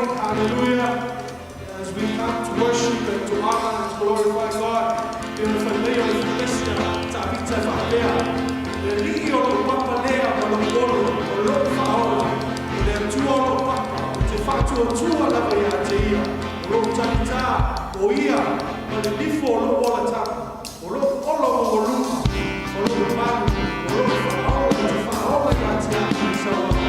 morning. Hallelujah. As we come to worship and to honor and to glorify God, e ona fai mai o le Ekalesia Tavita e faapea, Le Alii o lou papa lea ma lou olo, o lou faaola, o le Atua o lou papa, ou te faatuatua lava ia te ia, o lou talitā, o ia ma le nifo o lou olataga, o lou olo maualuga, o lou malu, o lou faaola, ou te faaola ia te au i sauaga.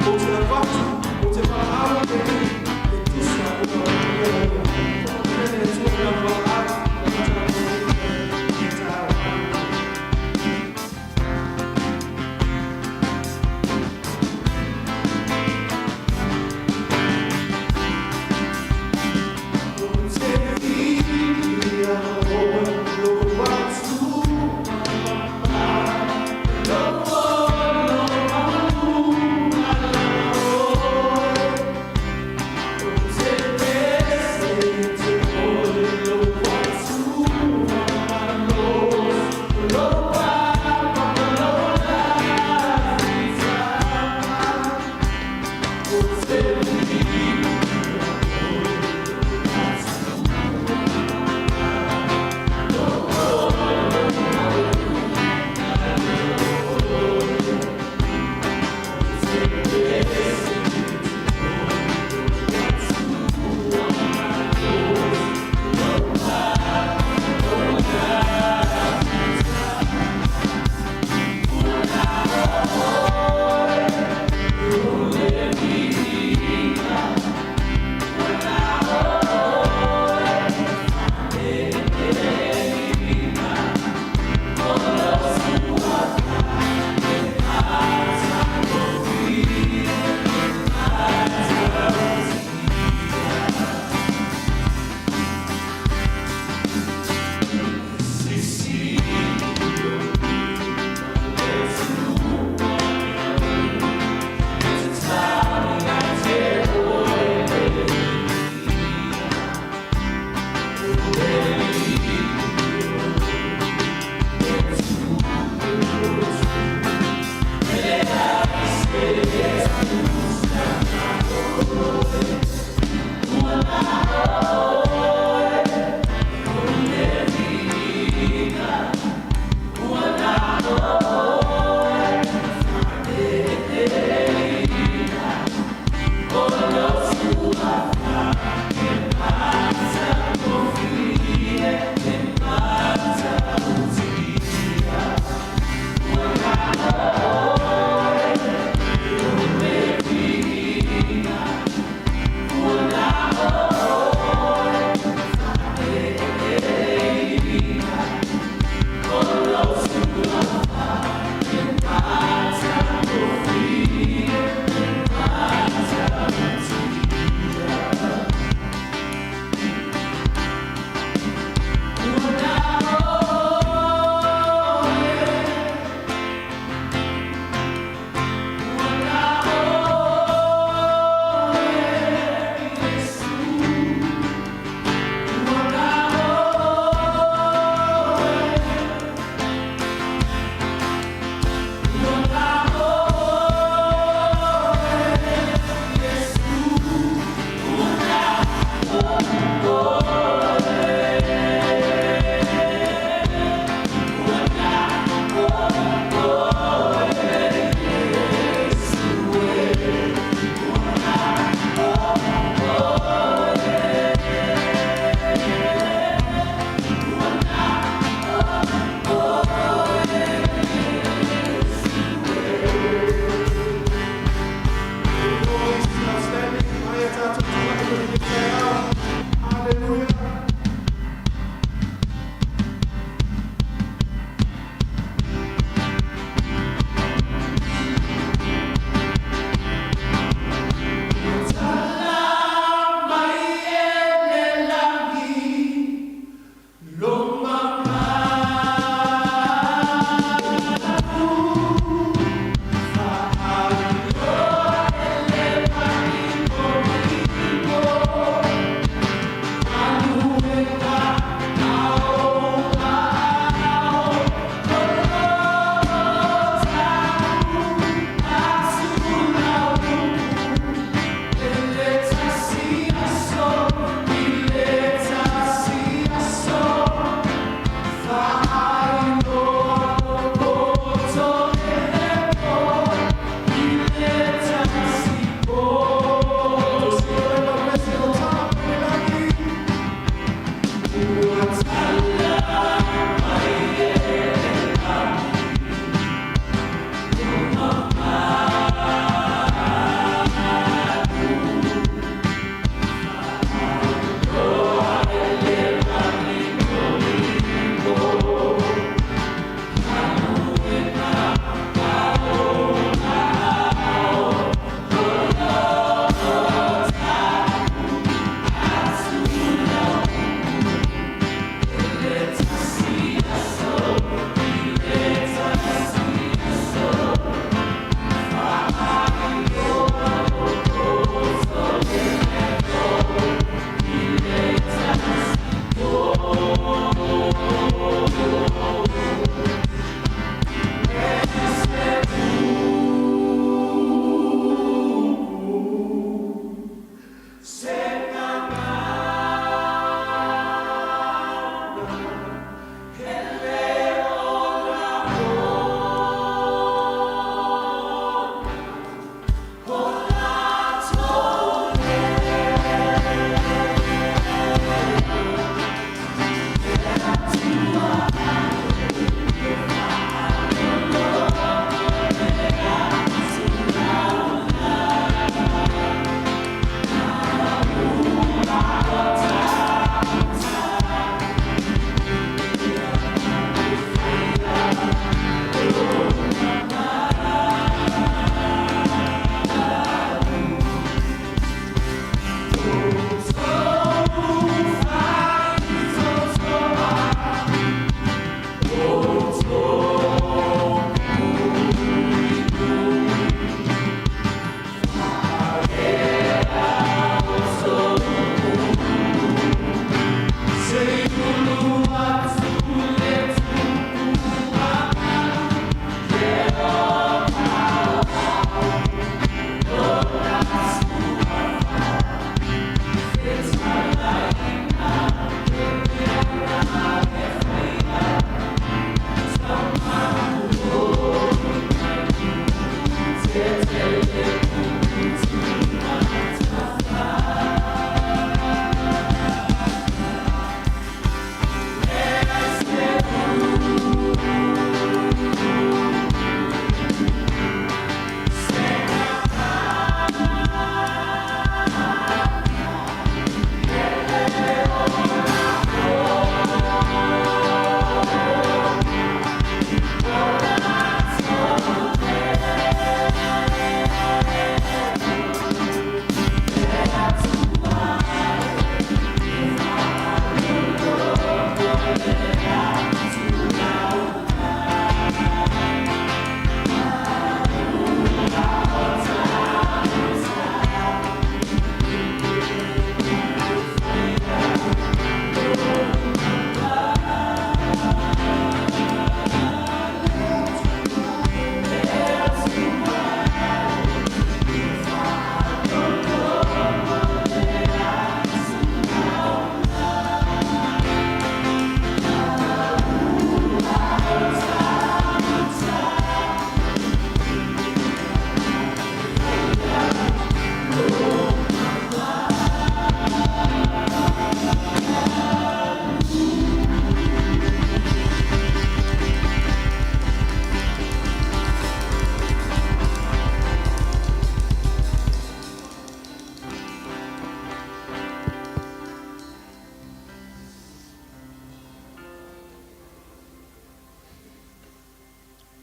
Ou te avatu, ou te valaau i le Alii, e tusa ona manuia ia. Faamanuia le Atua i lau valaau ma le tatou i lenei taeao. Hallelujah. Ou te viia oe, lou Atua.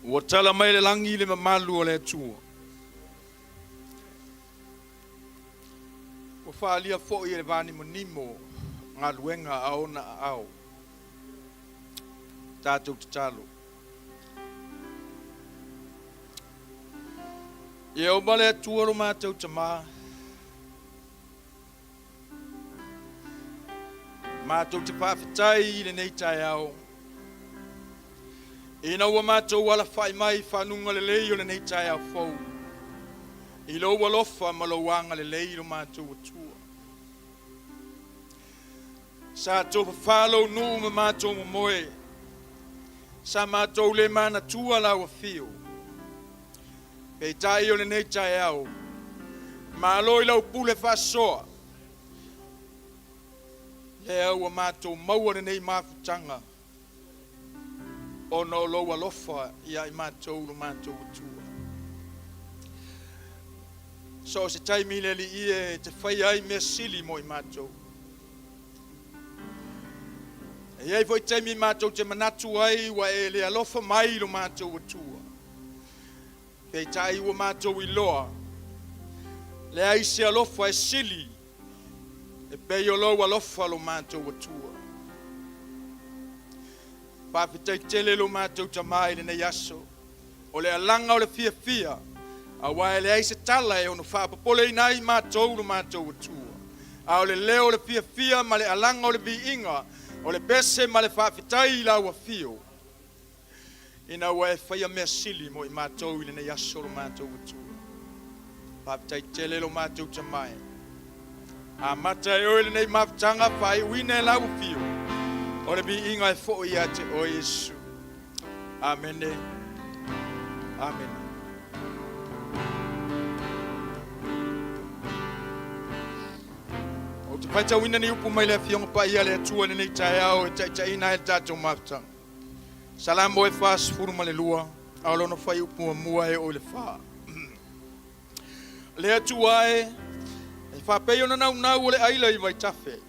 Ua tala mai le lagi le mamalu o le Atua. Ua faaalia foi e le vanimonimo galuega a ona aao. Tatou tatalo. Ieova le Atua lo matou Tamā, matou te faafetai i lenei taeao, ina ua matou alafai mai i fanuga lelei o lenei taeao fou, i lou alofa ma lou agalelei i lo matou Atua. Sa tofafā lou nuu ma matou momoe, sa matou le manatua lau afio. Peitai o lenei taeao, malo i lau pule faasoa, lea ua matou maua lenei mafutaga ona o lou alofa ia i matou lo matou Atua. So o se taimi le Alii e te faia ai mea sili mo i matou. E i ai foi taimi matou te manatu ai ua e le alofa mai i lo matou Atua. Peitai ua matou iloa, leai se alofa e sili e pei o lou alofa lo matou Atua. Faafetai tele lo matou Tamā i lenei aso, o le alaga o le fiafia, auā e leai se tala e ono faapopoleina ai matou lo matou Atua, a o le leo o le fiafia ma le alaga o le viiga, o le pese ma le faafetai i lau afio, ina ua e faia mea sili mo i matou i lenei aso lo matou Atua. Faafetai tele lo matou Tamā e. Amata e oe lenei mafutaga faaiuina e lau afio, o le viiga e foi ia te oe Iesu. Amene. Amene. Ou te faitauina ni upu mai le Afioga Paia a le Atua i lenei taeao e taitaiina ai le tatou mafutaga. Salamo e 42, a o lona fuaiupu muamua e oo i le 4. Le Atua e, e faapei ona naunau o le aila i vaitafe,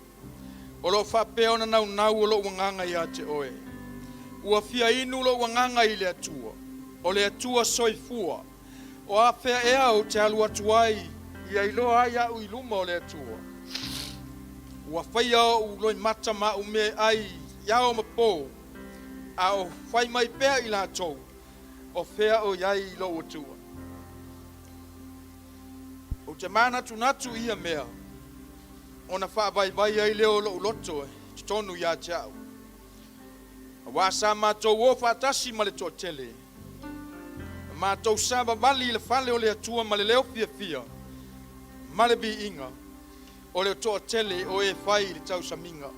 o lo o faapea ona naunau o lou agaga ia te oe. Ua fia inu lou agaga i le Atua, o le Atua soifua. O afea ea ou te alu atu ai ia iloa ai au i luma o le Atua? Ua faia ou loimata ma au meaai i ao ma po, a o fai mai pea i latou, O fea o i ai lou Atua? Ou te manatunatu i ia mea, ona faavaivai ai lea o lou loto i totonu ia te au. Auā sa matou o faatasi ma le toatele, ma matou savavali i le fale o le Atua ma le leo fiafia ma le viiga o le toatele o e fai i le tausamiga.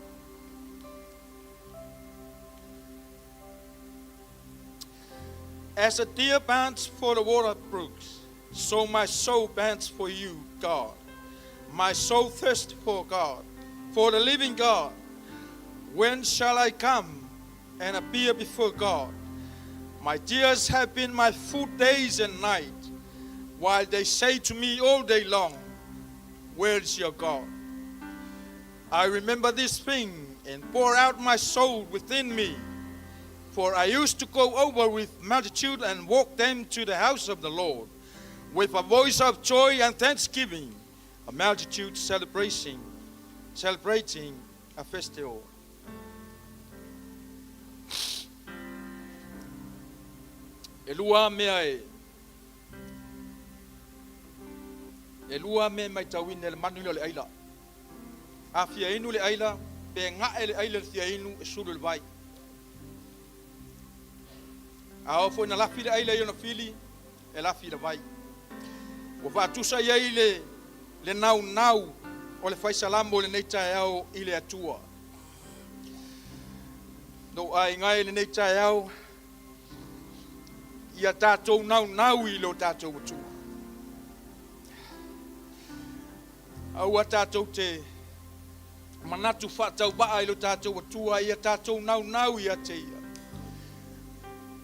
As a deer pants for the water brooks, so my soul pants for you, God. My soul thirsts for God, for the living God. When shall I come and appear before God? My tears have been my food days and night, while they say to me all day long, Where is your God? I remember this thing and pour out my soul within me. For I used to go over with multitude and walk them to the house of the Lord with a voice of joy and thanksgiving, a multitude celebrating, celebrating a festival. E lua mea e e lua mea e matauina e le manu lea o le aila. A fia inu le aila, pe ga'e le aila i le fia inu e sulu i le vai. A oo foi ina lafi le aila i ona fili, e lafi i le vai. Ua faatusa i ai le, le naunau o le fai salamo i lenei taeao i le Atua. Lou aiga e i lenei taeao, ia tatou naunau i lo tatou Atua. Aua tatou te manatu faatauvaa i lo tatou Atua, ia tatou naunau ia te Ia.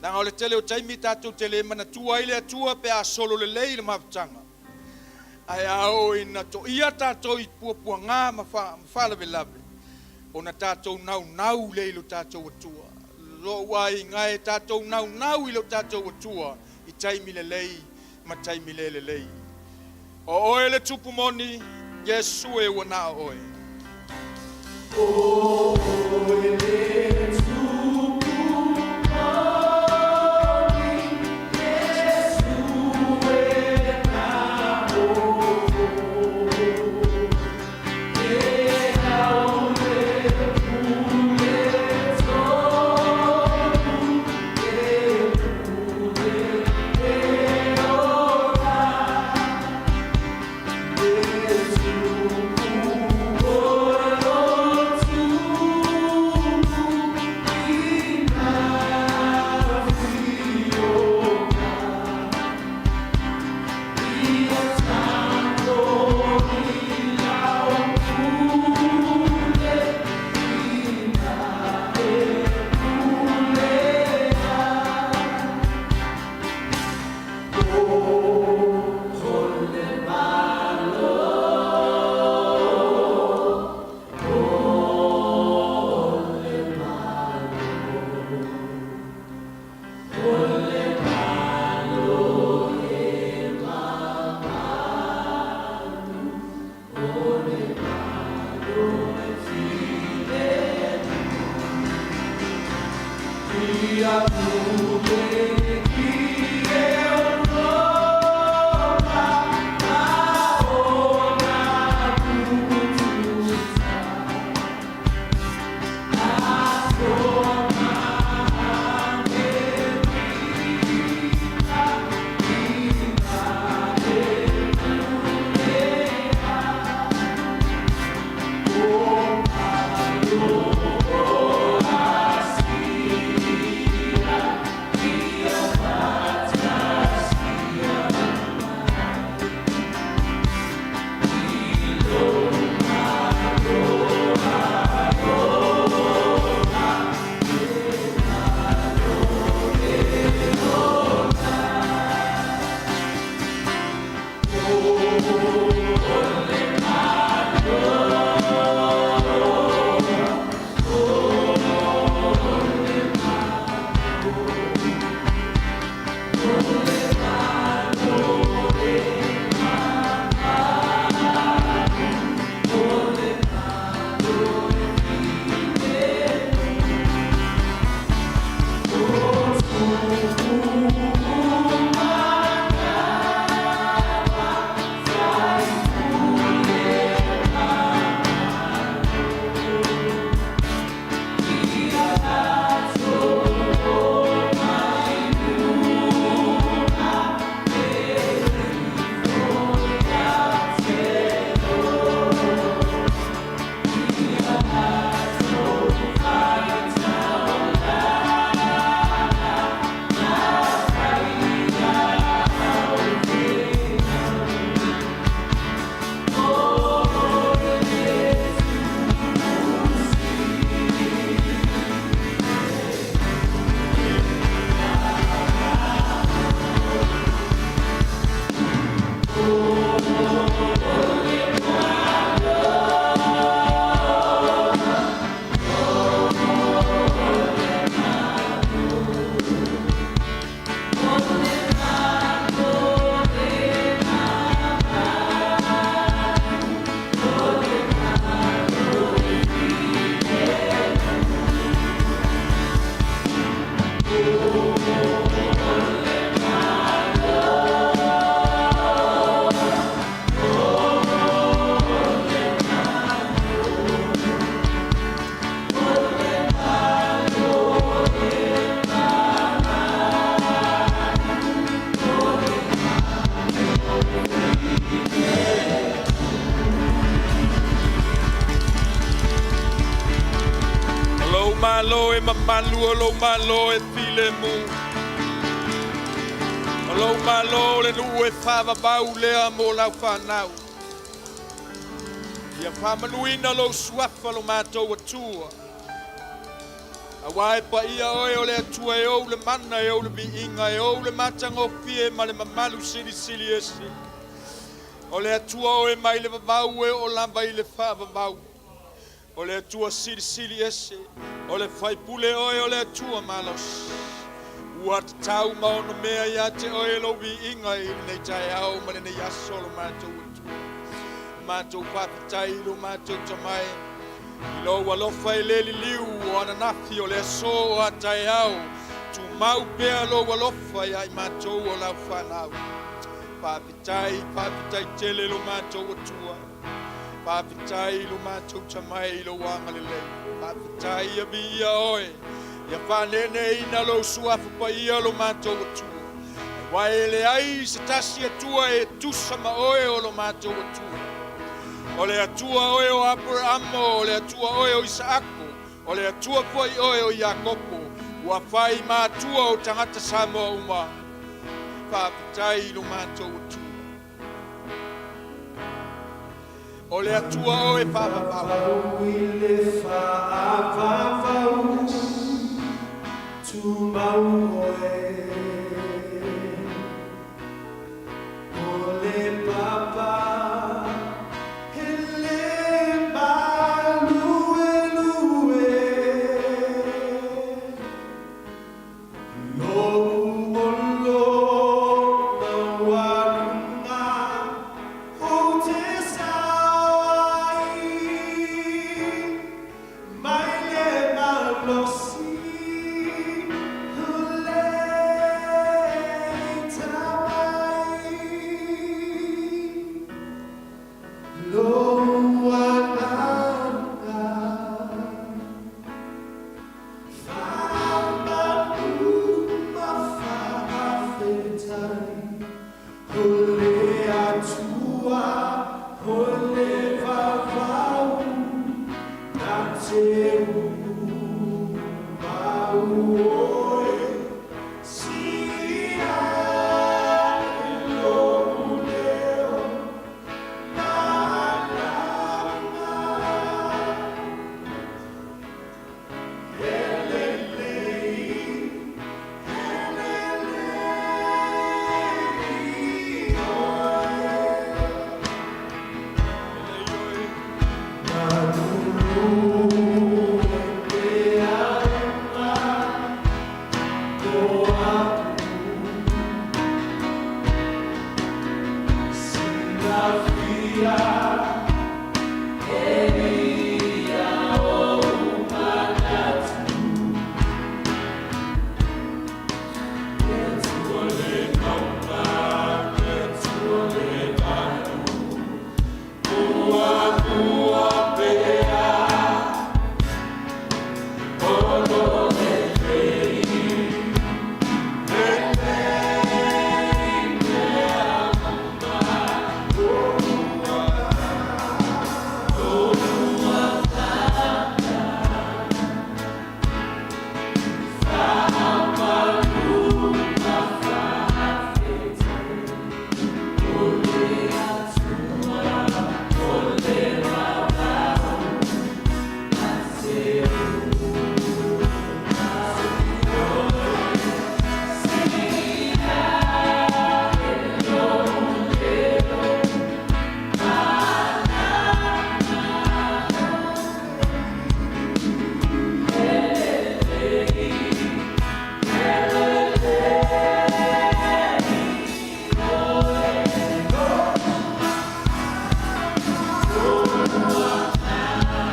Leaga o le tele o taimi tatou te le manatua ai le Atua pe a solo lelei le mafutaga, ae a oo ina toia tatou i puapuaga ma faalavelave, ona tatou naunau lea i lo tatou Atua. Lou aiga e tatou naunau i lo tatou Atua i taimi lelei ma taimi le lelei. O oe le Tupu moni, Iesu e ua na o oe. O oe le Tupu moni, Iesu e na o E au le pule tonu, e pule e ola. Le Tupu o lo Tupu i nā whioga. Ia tango i lau pule, i nā e pule ai. O le Malo, o le Malo, o le Malo e mamalu, o le Malo e filemu. Ia pule ki e ola ma ona tutusa. Asoa ma Amerika i nā e pule ai. O Malo o Asia, ia fa'atasia mai. I lou Malo alofa, le Malo e ola. O le Malo, o le Malo, o le Malo e mamalu, o le Malo e filemu. O Tupu Mataua, Faipule mamalu, ia tatou omai luma, e ifo ia te oe. Ia tatou faitaulaga, na faia au vena. O le Tupu sili. O lou Malo e mamalu, o lou Malo e filemu. O lou Malo le nuu e faavavau lea mo lau fanau. Ia faamanuina lou suafa lo matou Atua. Auā e paia oe o le Atua e ou le mana, e ou le viiga, e ou le matagofie ma le mamalu silisili ese. O le Atua oe mai le vavau e oo lava i le faavavau. O le Atua silisili ese. O le faipule oe o le Atua malosi. Ua tatau ma onomea ia te oe lou viiga i lenei taeao ma lenei aso lo matou Atua. Matou faafetai i lo matou Tama e, i lou alofa e le liliu o ananafi o le aso o a taeao, tumau pea lou alofa ia i matou o lau fanau. Faafetai, faafetai tele lo matou Atua. Faafetai i lo matou Tama e i lou agalelei. Faafetai ia viia oe, ia faaneeneeina lou suafa paia lo matou Atua. Aua e leai se tasi Atua e tusa ma oe o lo matou Atua. O le Atua oe o Aperamo, o le Atua oe o Isaako, o le Atua foi oe o Iakopo, ua fai ma Atua o tagata Samoa uma. Faafetai i lo matou Atua. O le Atua oe faavavau. I le faavavau tumau oe o le papa e le maluelue lou olo maualuga ou te sao ai mai le malosi o le Tamai lou agaga faamanu ma faafetai o le Atua o le vavau na te umau oe sii ae lou leo malaga e lelei e lelei oe Lelei oe. Galulue pea e o a'u silafia e ia ou manatu Le Atua le mauga, le Atua le malu, muamua pea, o lo lelei, lelei mea uma, lou agaga, faamanu ma faafetai, o le Atua o le vavau, na te umau oe, sii ae lou leo malaga. E lelei, e lelei oe. Lou agaga.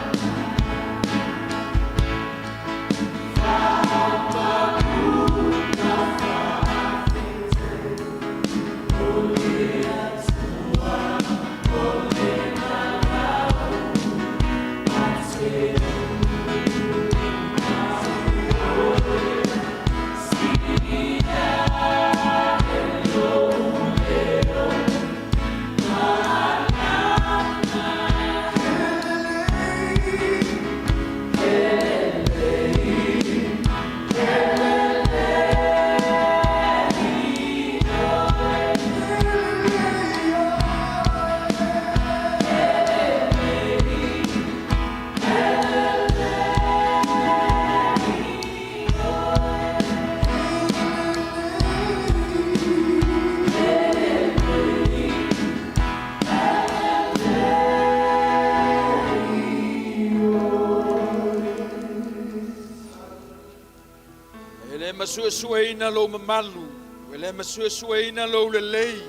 le masuesueina lou mamalu, e le masuesueina lou lelei,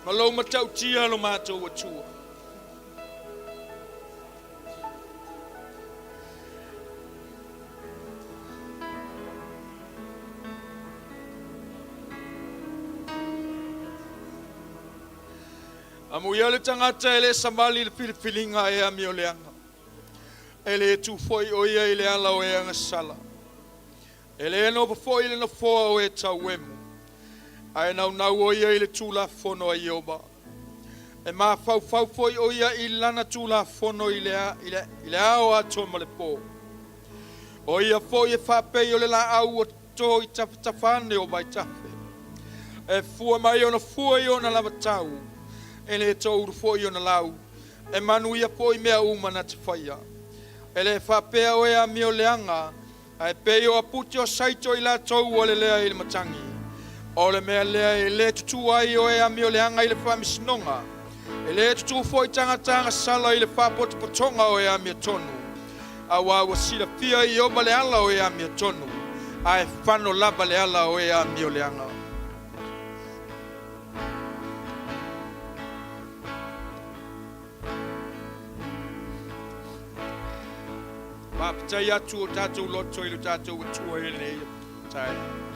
ma lou matautia lo matou Atua. Amuia le tagata e le savali i le filifiliga e amioleaga, e le tu foi o ia i le ala o e agasala, e le nofo foi i le nofoa o e tauemu, ae naunau o ia i le tulafono a Ieova. E mafaufau foi o ia i lana tulafono i le ao atoa ma le po. O ia foi e faapei o le laau ua to i tafatafa ane o vaitafe. E fua mai ona fua i ona lava tau, e le toulu foi ona lau, e manuia foi mea uma na te faia. E le faapea o e amioleaga, ae pei o apute o saito i latou ua lelea i le matagi. O le mea lea e le tutū ai o e amioleaga i le faamasinoga, e le tutū foi tagata agasala i le faapotopotoga o e amiotonu, auā ua silafia e Ieova le ala o e amiotonu, ae fano lava le ala o e amioleaga. Faafetai atu o tatou loto i lo tatou Atua i lenei taeao.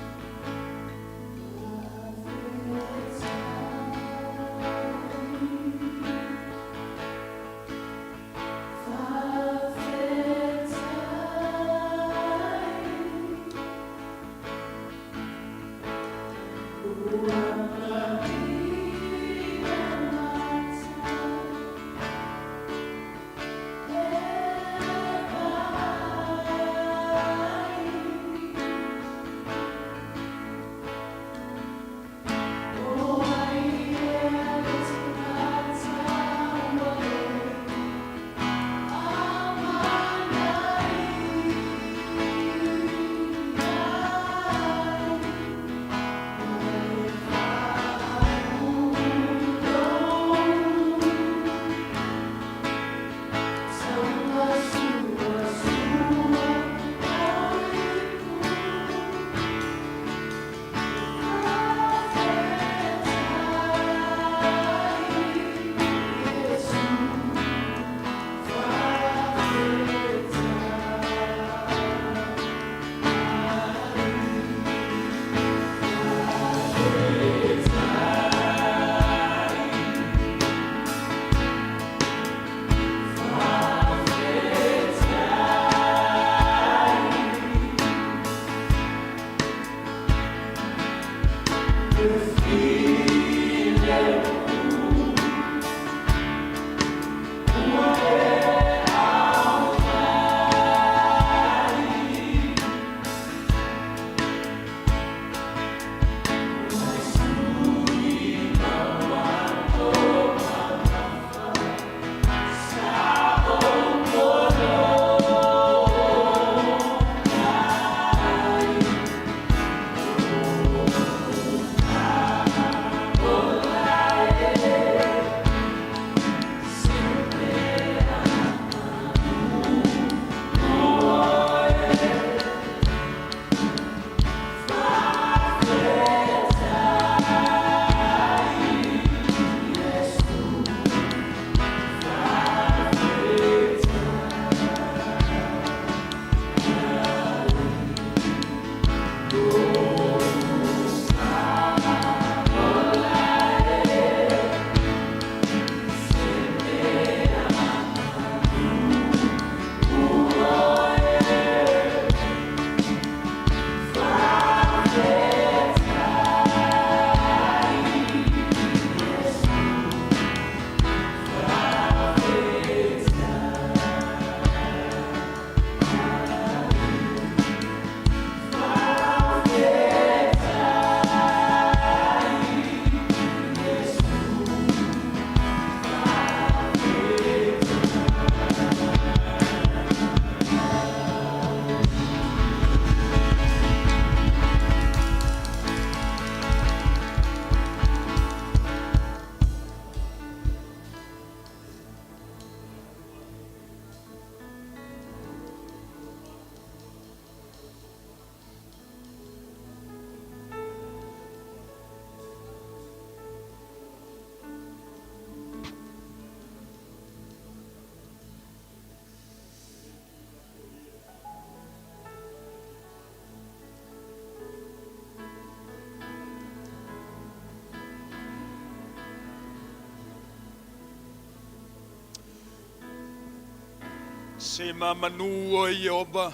Sema manu o Ieova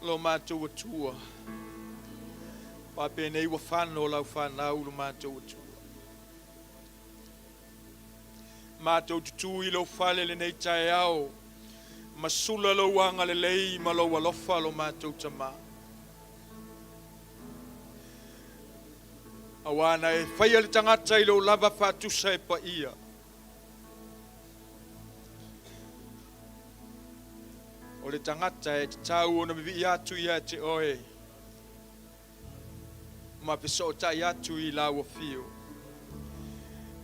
lo matou Atua, faapenei ua fano lau fanau lo matou Atua. Matou tutū i lou fale lenei taeao, ma sula lou agalelei ma lou alofa lo matou Tamā. Auā na e faia le tagata i lou lava faatusa e paia. O le tagata e tatau ona vivii atu ia te oe ma fesootai atu i lau afio.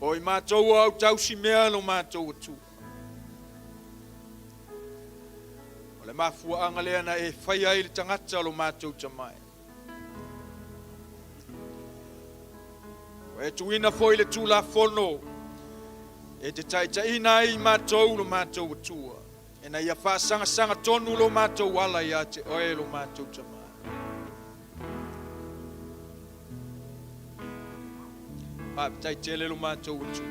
O i matou o au tausi mea lo matou Atua. O le mafuaaga lea na e faia ai le tagata o lo matou tamai. Ua e tuuina foi le Tulafono e te taitaiina ai i matou lo matou Atua, ina ia faasagasaga tonu lo matou ala ia te oe lo matou Tamā. Faafetai tele lo matou Atua.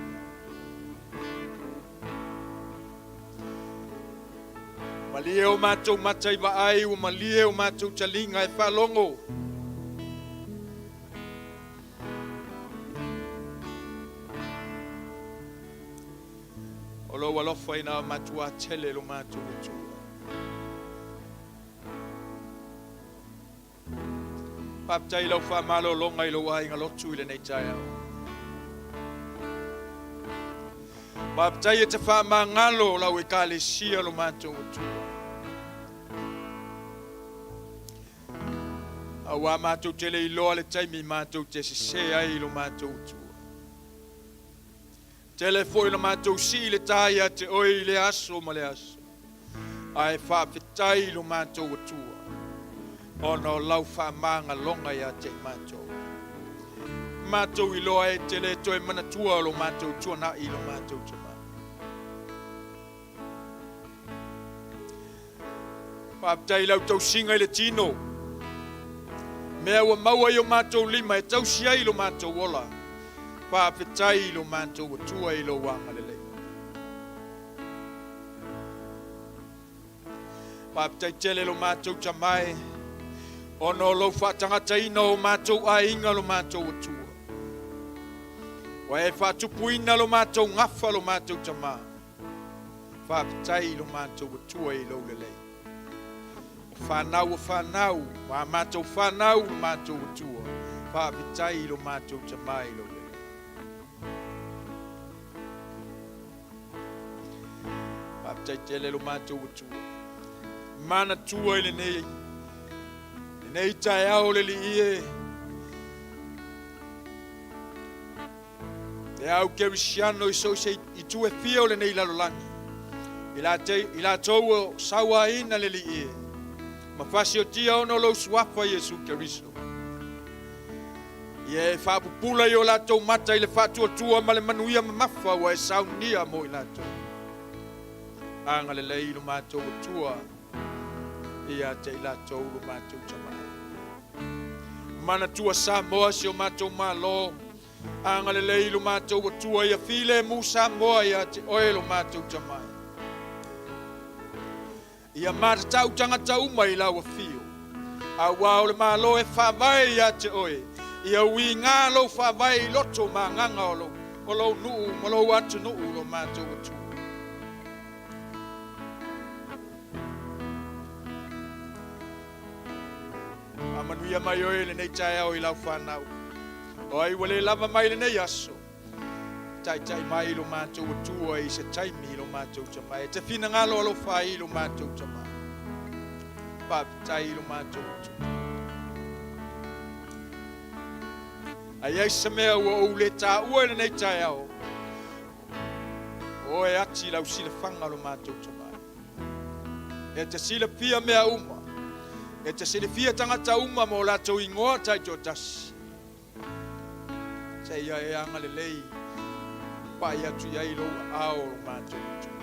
Malie o matou mata i vaai, ua malie o matou taliga e faalogo. O lou alofa ina matuā tele lo matou Atua. Faafetai i lau faamalologa i lou aiga lotu i lenei taeao. Faafetai e te faamagalo lau Ekalesia lo matou Atua. Auā matou te le iloa le taimi matou te sesē ai i lo matou Atua. Tele foi la matou sii le tā ia te oe i lea aso ma lea aso, ae faafetai i lo matou Atua ona o lau faamagaloga ia te i matou. Matou iloa e te le toe manatua lo matou tuanai i lo matou tamai. Faafetai i lau tausiga i le tino, mea ua maua i o matou lima e tausi ai lo matou ola. Faafetai i lo matou Atua i lou agalelei. Faafetai tele lo matou Tamae, ona o lou faatagataina o matou aiga lo matou Atua. Ua e faatupuina lo matou gafa lo matou Tama. Faafetai i lo matou Atua i lou lelei. O fanau o fanau, ma a matou fanau lo matou Atua. Faafetai i lo matou Tama i lou lelei. Faafetai tele lo matou Atua. Manatua i lenei, lenei taeao le Alii e. Le au kerisiano i so o se itu e fia o lenei lalolagi, i latou o sauaina le Alii e, ma fasiotia ona o lou Suafa Iesu Keriso. Ia e faapupula i o latou mata i le faatuatua ma le manuia mamafa ua e saunia mo i latou. Agalelei i lo matou Atua ia te i latou lo matou Tamai. Manatua Samoa si o matou Malo, Agalelei i lo matou Atua ia filemu Samoa ia te oe lo matou Tamai. Ia matatau tagata uma i lau afio, auā o le Malo e faavae ia te oe, ia uiga lou faavae i loto ma agaga o lou, o lou nuu ma lou atunuu lo matou Atua. Faamanuia mai oe i lenei taeao i lau fanau. O ai ua le lava mai lenei aso, taitai mai i lo matou Atua i se taimi i lo matou Tama. E te finagalo alofa ai i lo matou Tama. Faafetai i lo matou Atua. A i ai se mea ua ou le taua i lenei taeao, o e ati lau silafaga lo matou Tama. E te silafia mea uma. E te silafia tagata uma ma o latou ingoa taitoatasi. Seia e agalelei pai atu i ai lou aao o lo matou Atua.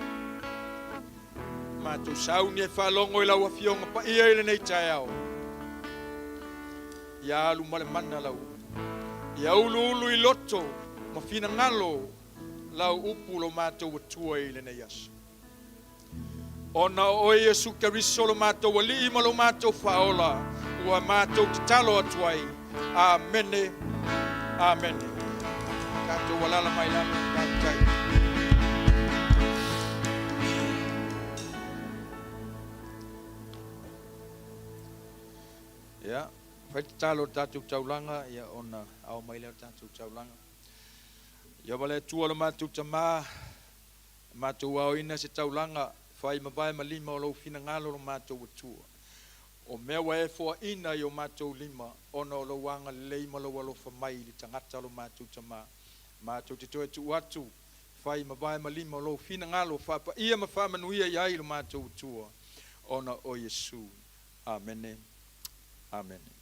Matou sauni e faalogo i lau Afioga Paia i lenei taeao. Ia alu ma le mana lau upu. Ia uluulu i loto ma finagalo lau upu lo matou Atua i lenei aso. Ona o oe Iesu Keriso lo matou Alii ma lo matou Faaola, ua matou tatalo atu ai. Amene. Amene. Tatou alala mai lalo. Faafetai. Ia, fai tatalo le tatou taulaga, ia ona ao mai lea o le tatou taulaga. Ia le Atua lo matou Tamā, matou aoina se taulaga, fai mavae ma lima o lou finagalo lo matou Atua. O mea ua e foaina i o matou lima, ona o lou agalelei ma lou alofa mai i le tagata lo matou Tamā. Matou te toe tuu atu, fai mavae ma lima o lou finagalo, faapaia ma faamanuia i ai lo matou Atua, ona o Iesu. Amene. Amene.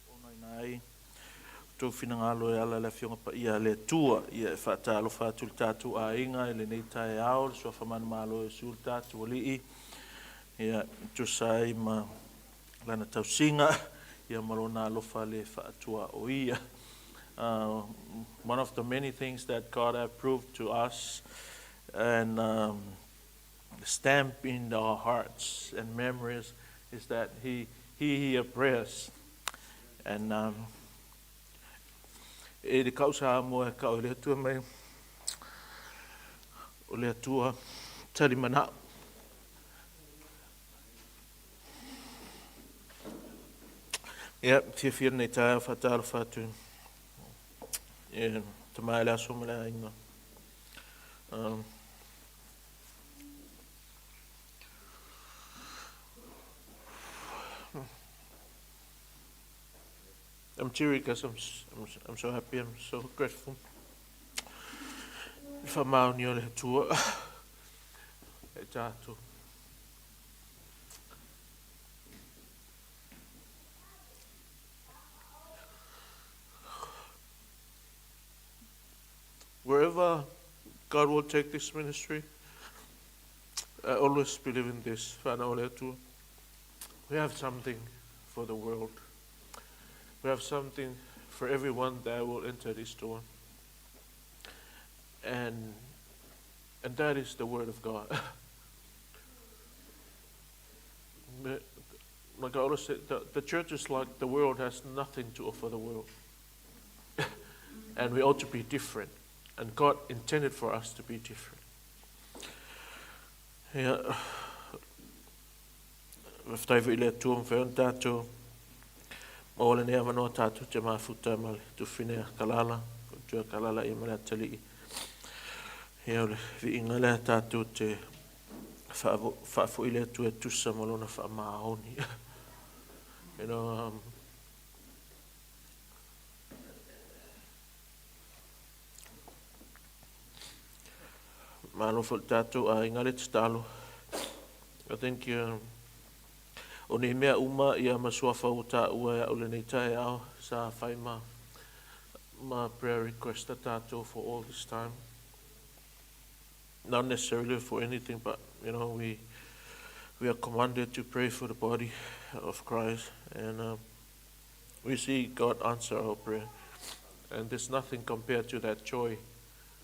Ona ina ai tou finagalo e ala le Afioga Paia a le Atua. Ia e faatalofa atu le tatou aiga i lenei taeao, le suafa manumalo e Iesu le tatou Alii. Ia tusa ai ma lana tausiga, ia ma lona alofa le faatua o ia. One of the many things that God have proved to us and stamp in our hearts and memories is that He hear prayers. And e le kau sa moa e kau le Atua mai o le Atua tali manao. Ia, fiafia nei taeao whaatalofa atu. E, te mai le aso ma le aiga. I'm teary because I'm so happy, I'm so grateful. Wha o le Atua. E tātou. Wherever God will take this ministry, I always believe in this. We have something for the world. We have something for everyone that will enter this door. And that is the word of God. Like I always say, the church is like the world has nothing to offer the world. And we ought to be different. And God intended for us to be different. Ia, faafetai foi i le Atua ma fai ona tatou Maua lenei avanoa tatou te mafuta ma le tufine a Kalala, faletua Kalala ia ma le atalii. Ia o le viiga lea tatou te faafoi le Atua e tusa ma lona faamaoni. You know, um, Malo foi le tatou aiga le tatalo. I think o nei mea uma ia ma suafa ua taua e au lenei taeao sa fai ma ma prayer request a tatou for all this time. Not necessarily for anything, but you know, we we are commanded to pray for the body of Christ, and we see God answer our prayer. And there's nothing compared to that joy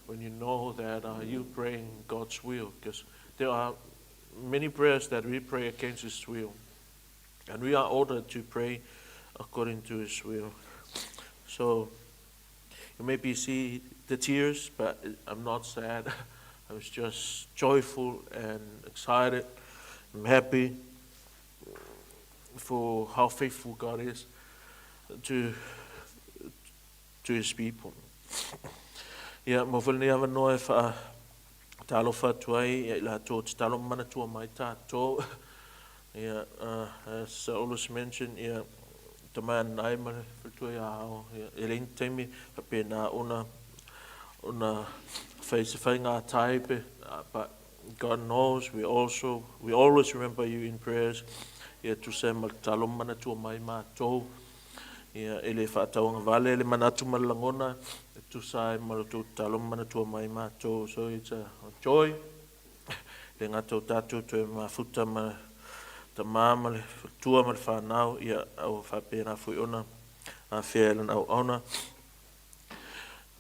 when you know that you praying God's will, because there are many prayers that we pray against His will, and we are ordered to pray according to His will. So you maybe see the tears, but I'm not sad. I was just joyful and excited. I'm happy for how faithful God is to to His people. Ia, mo foi lenei avanoa e wha talofa atu ai ia i latou te talo manatua mai tātou. Ia, as I always mention, ia, tama nai ma le faletua ia ao, ia, e leai ni taimi faapena ona, ona fai se faiga tai pe, but God knows we also, we always remember you in prayers, ia tusa ai ma le tatalo manatua mai matou, ia, e le faatauagavale le manatu ma le lagona, e tusa ai ma le tou tatalo manatua mai matou, so it's a joy, le gata o tatou toe mafuta ma tama ma le faletua ma le fanau, ia, a ua faapena foi ona afea e lana auauna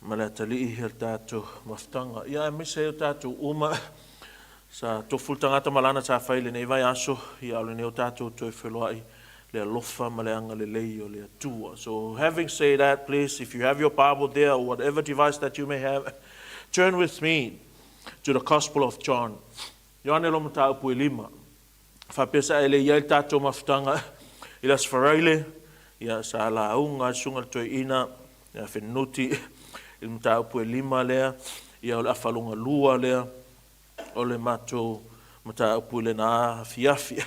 ma le atalii ia le tatou mafutaga. Ia, aemaise ai o tatou uma sa tofu le tagata ma lana sa fai i lenei vaiaso, ia, a o lenei o tatou toe feloai le alofa ma le agalelei o le Atua. So having said that, please, if you have your Bible there or whatever device that you may have, turn with me to the Gospel of John. Ioane lo mataupu e lima. Faapea sa e le i ai le tatou mafutaga i le Aso Faraile, ia sa lauga le susuga i le toeaina ia Fenuti i le mataupu e lima lea, ia o le afaloga lua lea o le matou mataupu i lena afiafi.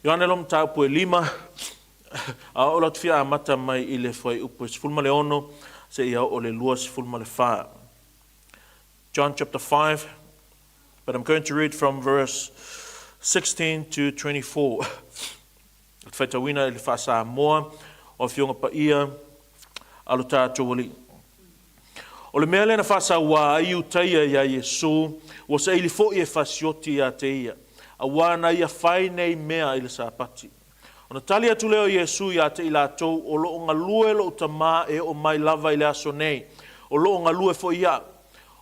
Ioane lo mataupu e lima, a oo atu fia amata mai i le fuaiupu e 16 seia oo le 24. John chapter 5, but I'm going to read from verse 16 to 24. Te faitauina i le faa-Samoa o Afioga Paia a lo tatou Alii. O le mea lea na faasauā ai Iutaia iā Iesu, ua saili foi e fasioti iā te ia, auā na ia fai nei mea i le Sapati. Ona tali atu lea o Iesu iā te i latou, O loo galue lou Tamā e oo mai lava i le aso nei, o loo galue foi iaʻu.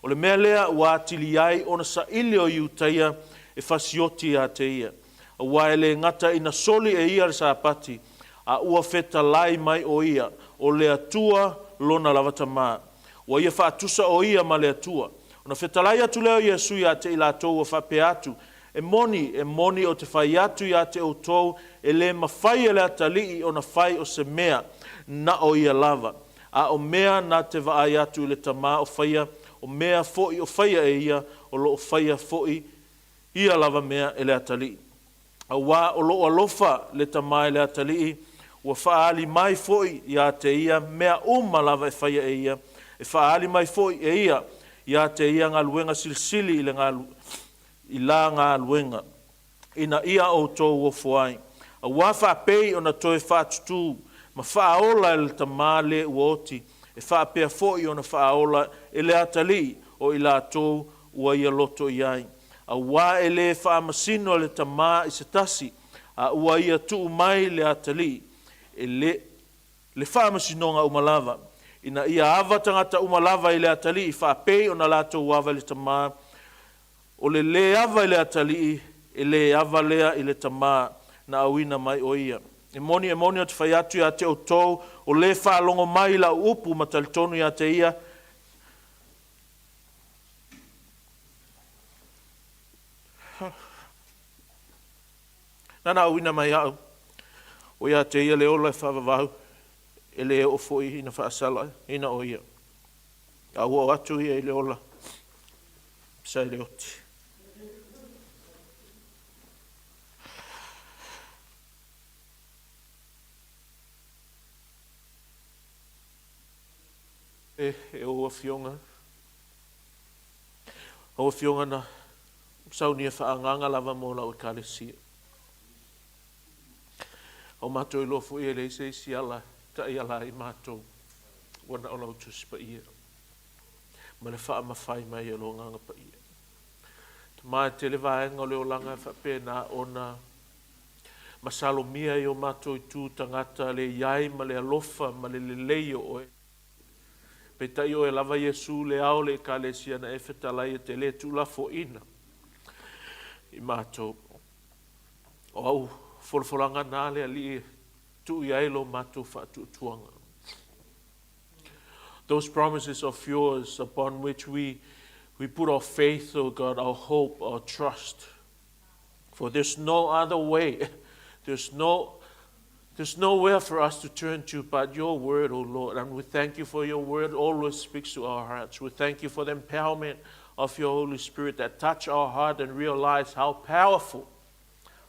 O le mea lea ua atili ai ona saili o Iutaia e fasioti iā te ia, auā e le gata ina soli e ia le Sapati, a ua fetalai mai o ia, o le Atua lona lava Tamā. Ua ia faatusa o ia ma le Atua. Ona fetalai atu lea o Iesu iā te i latou ua faapea atu, E moni, e moni o te fai atu iā te outou, e le mafai e le atalii ona fai o se mea, na o ia lava. A o mea na te vaai atu i le Tamā o faia, o mea foi o faia e ia, o loo faia foi ia lava mea e le atalii. Auā o loo alofa le Tamā i le atalii, ua faaali mai foi iā te ia mea uma lava e faia e ia, e faaali mai foi e ia iā te ia galuega silisili i le i la galuega, ina ia outou ofo ai. Auā faapei ona toe faatutū ma faaola e le Tamā le ua oti, e faapea foi ona faaola e le atalii o i latou ua ia loto i ai. Auā e lē faamasino le Tamā i se tasi, a ua ia tuu mai le atalii e le le faamasinoga uma lava, ina ia ava tagata uma lava i le atalii faapei ona latou ava i le Tamā. O le lē ava i le atalii, e lē ava lea i le Tamā na auina mai o ia. E moni, e moni, ou te fai atu iā te outou, o lē faalogo mai i lau upu ma talitonu iā te ia, Na na auina mai au, o ia te ia le ola e faavavau, e le oo foi ina faasala ina o ia. A ua oo atu ia i le ola, sa i le oti. E, e ou afioga, ou afioga na saunia faaagaga lava mo lau ekalesia. O matou iloa foi e leai se isi ala e taiala ai matou, ua na o lau Tusi Paia ma le faamafai mai e lo Agaga Paia. Tama e tele vaega o le olaga e faapena ona masalomia i o matou itu tagata le iai ma le alofa ma le lelei o oe. Peitai oe lava Iesu le ao le Ekalesia na e fetalai e te le tuulafoaina i matou. O au folafolaga na le Alii e tuu i ai lo matou faatuatuaga. Those promises of yours upon which we, we put our faith, O oh God, our hope, our trust. For there's no other way. There's no There's nowhere for us to turn to but your word, O Lord. And we thank you for your word always speaks to our hearts. We thank you for the empowerment of your Holy Spirit that touch our heart and realize how powerful,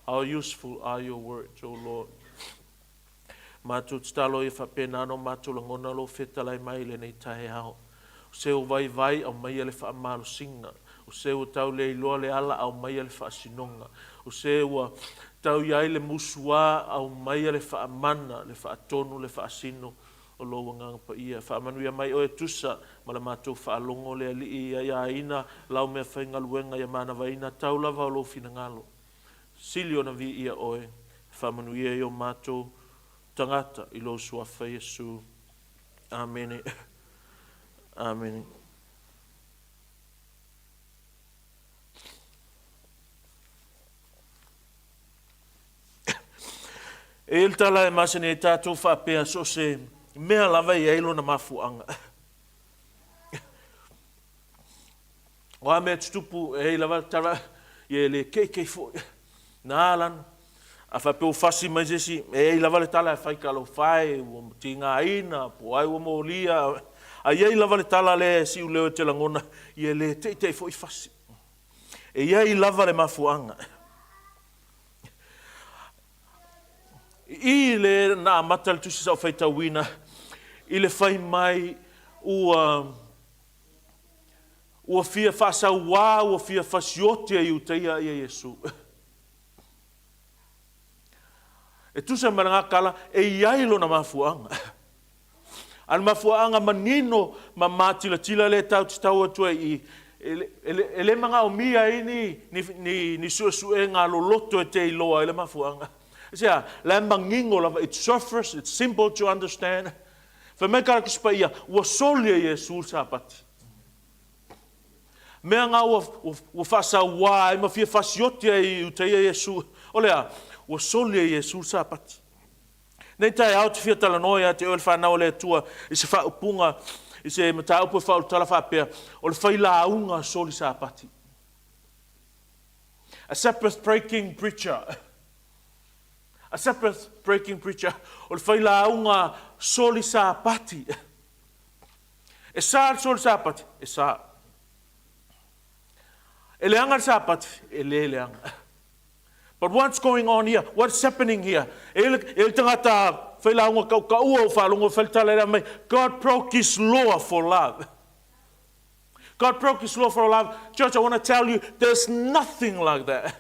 how useful are your words, O Lord. Matou tatalo ia faapena ona o matou lagona lou fetalai mai i lenei taeao. O se ua vaivai, aumaia le faamalosiga. O se ua tau le iloa le ala, aumaia le faasinoga. O se ua tau i ai le musuā, aumaia le faamana, le faatonu, le faasino o lou Agaga Paia. Faamanuia mai oe e tusa ma le matou faalogo le Alii ia iāina lau meafaigaluega ia manavaina tau lava o lou finagalo. Sili ona viia oe, faamanuia i o matou tagata i lou Suafa Iesu. Amene. Amene. E i ai le tala e masani ai tatou faapea so o se mea lava e i ai lona mafuaaga. O a mea tutupu e i ai lava tala ia e le keikei foi. Na ala a faapea ua fasi mai se isi, e i ai lava le tala e fai talofa e, ua tigaina, po o ai ua molia. A i ai lava le tala lea e siuleo e te lagona, ia e le teitei foi fasi. E i ai lava le mafuaaga. I le na amata le tusi sa ou faitauina i le fai mai ua ua fia faasauā, ua fia fasioti e Iutaia ia Iesu. E tusa ma lena tala, e i ai lona mafuaaga. A o le mafuaaga manino ma matilatila lea tatou te tau atu ai i i, e le manaomia ai ni, ni, ni, ni suesuega loloto e te iloa ai le mafuaaga. Aisea? La e manino lava, it's surface, it's simple to understand. Fai mai ka Tusi Paia, ua soli e Iesu le Sapati. Mea nga ua, ua, ua faasauā ai ma fia fasioti ai i uta ia Iesu. O le a? Ua soli e Iesu le Sapati. Nei taeao te fia talanoa ia te oe le whanau o le Atua i se faaupuga, i se mataupu e faaulutala faapea, o le failauga soli Sapati. A Sabbath breaking preacher. A Sabbath breaking preacher, o le failauga soli Sapati. E sa le soli Sapati? E sa. E leaga le Sapati? E le leaga. But what's going on here? What's happening here? E le, e le tagata failauga kaukaua o faalogo fai le tala lea mai, God broke his law for love. God broke his law for love. Church, I want to tell you, there's nothing like that.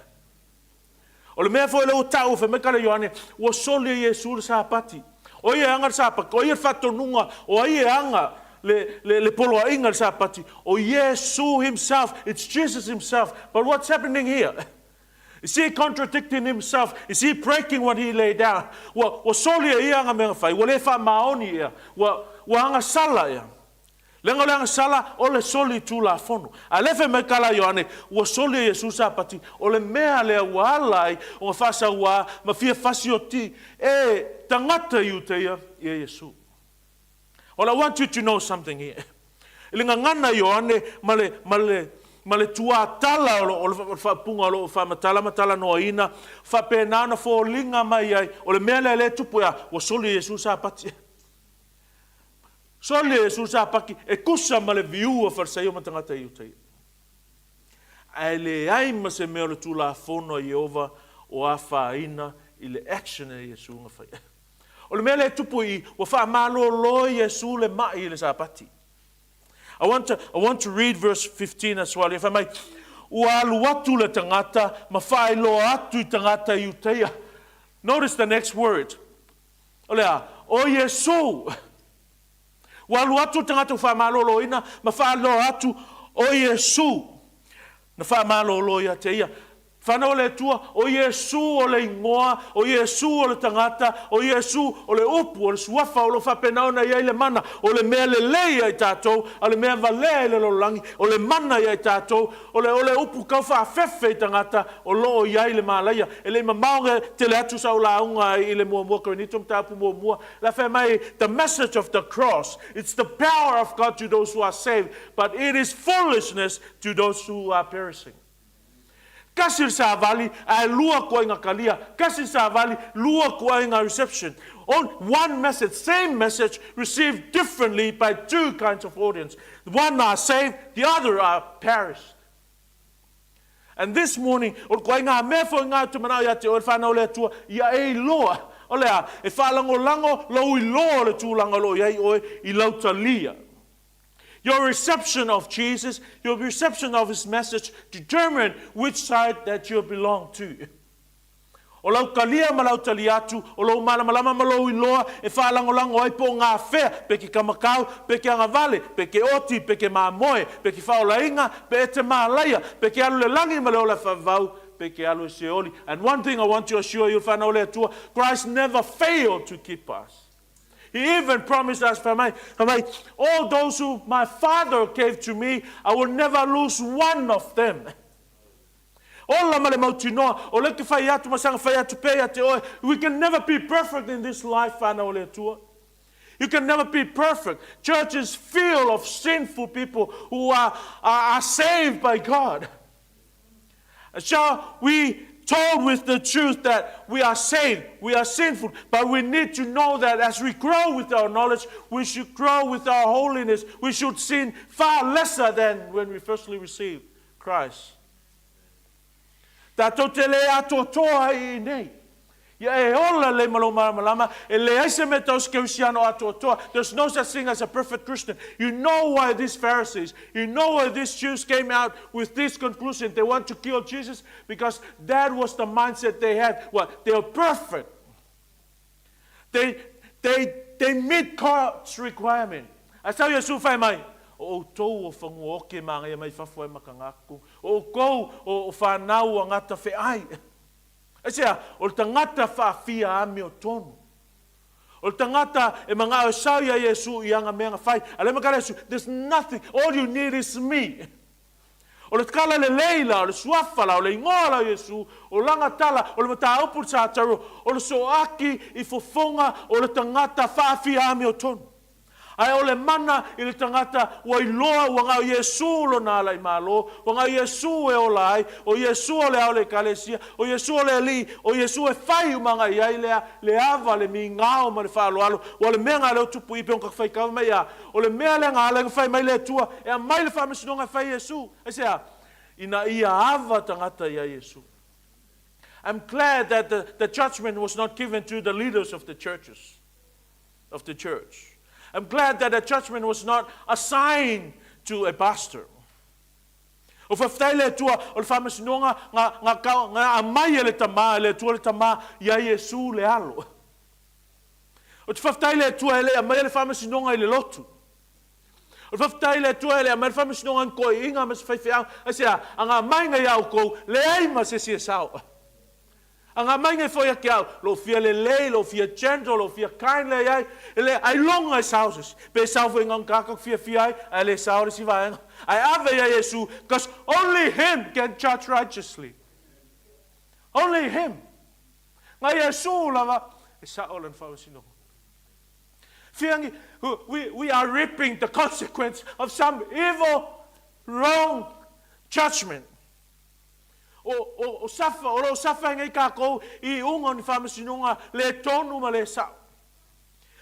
O le mea foi lea ua ta'u fai mai ka le Ioane, ua soli e Iesu le Sapati. O ai e aga le Sapati? O ai e le faatonuga? O ai e aga le, le, le poloaiga le Sapati? O Iesu himself. It's Jesus himself. But what's happening here? Is he contradicting himself? Is he breaking what he laid down? Ua, ua soli e ia aga mea na fai. Ua le faamaoni ia. Ua, ua agasala ia. Leaga o le agasala, o le soli tulafono. A lea fai mai ka la Ioane, ua soli e Iesu Sapati, o le mea lea ua ala ai ona faasauā ma fia fasioti e tagata Iutaia ia Iesu. Well, I want you to know something here. I le gagana Ioane ma le, ma le, ma le tuatala o lo, o le faaupuga o lo o faamatala ma talanoaina, faapena ona foliga mai ai, o le mea lea lea e tupu ea, ua soli e Iesu Sapati. Soli e Iesu Sapati, e tusa ma le viu a Farisaio ma tagata Iutaia. Ae leai ma se mea o le Tulafono a Ieova o afaina i le action a Iesu na fai ai. O le mea lea e tupu i i, ua faamalolo e Iesu le ma'i i le Sapati. I want to, I want to read verse 15 as well. Ia fai mai, ua alu atu le tagata ma faailoa atu i tagata Iutaia. Notice the next word. O le a? O Iesu. Ua alu atu le tagata ua faamaloloina ma faailoa atu, o Iesu. Na faamalolo ia te ia. Whanau o le Atua, o Iesu o le igoa, o Iesu o le tagata, o Iesu o le upu, o le suafa o lo o faapena ona i ai le mana, o le mea lelei ia i tatou, a o le mea valea i le lalolagi, o le mana ia i tatou, o le, o le upu kau faafefe i tagata o lo o i ai le malaia. E le i mamao tele atu sau lauga i le muamua Korinito mataupu muamua, la fai mai, The message of the cross, it's the power of God to those who are saved, but it is foolishness to those who are perishing. Kasi le savali, ae lua koaiga kalia. Kasi le savali, lua koaiga reception. On, one message, same message, received differently by two kinds of audience. One are saved, the other are perished. And this morning, o le koaiga mea foi ngā te manao ia te oe le whanau le Atua, ia e iloa, o le a, e whaalangolago lou iloa o le tulaga o lo o i ai oe i lau talia. Your reception of Jesus, your reception of His message determine which side that you belong to. O lau talia ma lau talia atu, o lou malamalama ma lou iloa e faalagolago ai po o ngā whea, pe ke kamakau, pe ke agavale, pe ke oti, pe ke mamoe, pe ke whaolainga, pe e te mālaia, pe ke alu le langi ma le ola whavau, pe ke alu e seoli. And one thing I want to assure you, whanau le Atua, Christ never failed to keep us. He even promised us, fai mai, fai mai, all those who my father gave to me, I will never lose one of them. Ola ma le mautinoa, o lea ke fai atu ma saga fai atu pea ia te oe, we can never be perfect in this life, whanau o le Atua. You can never be perfect. Church is full of sinful people who are, are, are saved by God. Shall we told with the truth that we are saved, we are sinful, but we need to know that as we grow with our knowledge, we should grow with our holiness. We should sin far lesser than when we firstly received Christ. Tātou te le atoatoa i nei. Ia e ola lelei ma lou malamalama, e leai se mea tau se kerisiano atoatoa. There's no such thing as a perfect Christian. You know why these Pharisees, you know why these Jews came out with this conclusion. They want to kill Jesus because that was the mindset they had. What? They are perfect. They, they, they meet God's requirement. Ae sau Iesu fai mai, o outou o fagua oke magaia mai fafo ai ma kagaku, o oukou o, o whanau a ngata wheai. Aisea? O le tagata faafia amiotonu. O le tagata e mangao e sao ia Iesu i aga mea na fai. A le makala Iesu, there's nothing, all you need is me. O le kala lelei la, o le suafa la, o le igoa la o Iesu, o lana tala, o le mataupu le sa taro, o le soaki i fofoga o le tagata faafia amiotonu. Ae o le mana i le tagata ua iloa ua na o Iesu lona ala i Malo, ua na o Iesu e ola ai, o Iesu o le ao o le Ekalesia, o Iesu o le Alii, o Iesu e fai uma agai ai lea, le ava, le migao ma le faaaloalo. Ua le mea na lea o tupu i pe ona fai kava mai a, o le mea lea na ala ai ona fai mai le Atua e aumai le faamasinoga e fai e Iesu. Aisea? Ina ia ava tagata ia Iesu. I'm glad that the, the judgment was not given to the leaders of the churches. Of the church. I'm glad that the judgment was not assigned to a pastor. O faafetai le Atua o le faamasinoga nga, nga, nga, nga aumai e le Tama, e le Atua le Tama, ia Iesu le Alo. O te faafetai le Atua e le aumaia le faamasinoga i le lotu. O le faafetai le Atua e le aumaia le faamasinoga i ni toeaiina ma se faifeau, aisea, a nga aumaiga ia outou, leai ma se isi e sao. A nga mai nei foi ia te au, lou fia lelei, lou fia gentle, lou fia kind lea i ai, e le ailoga e sao se isi. Pe sao foi nga ka fiafia ai, ae le sao le isi vaega. Ae ave ia Iesu, because only him can judge righteously. Only him. Nga Iesu lava, e sao lana faamasinoga. Fiangi, we, we are reaping the consequence of some evil, wrong. Judgment. O, o, o safa, o lo o safa ai nei tatou i iuga o ni faamasinoga le tonu ma le sa'o.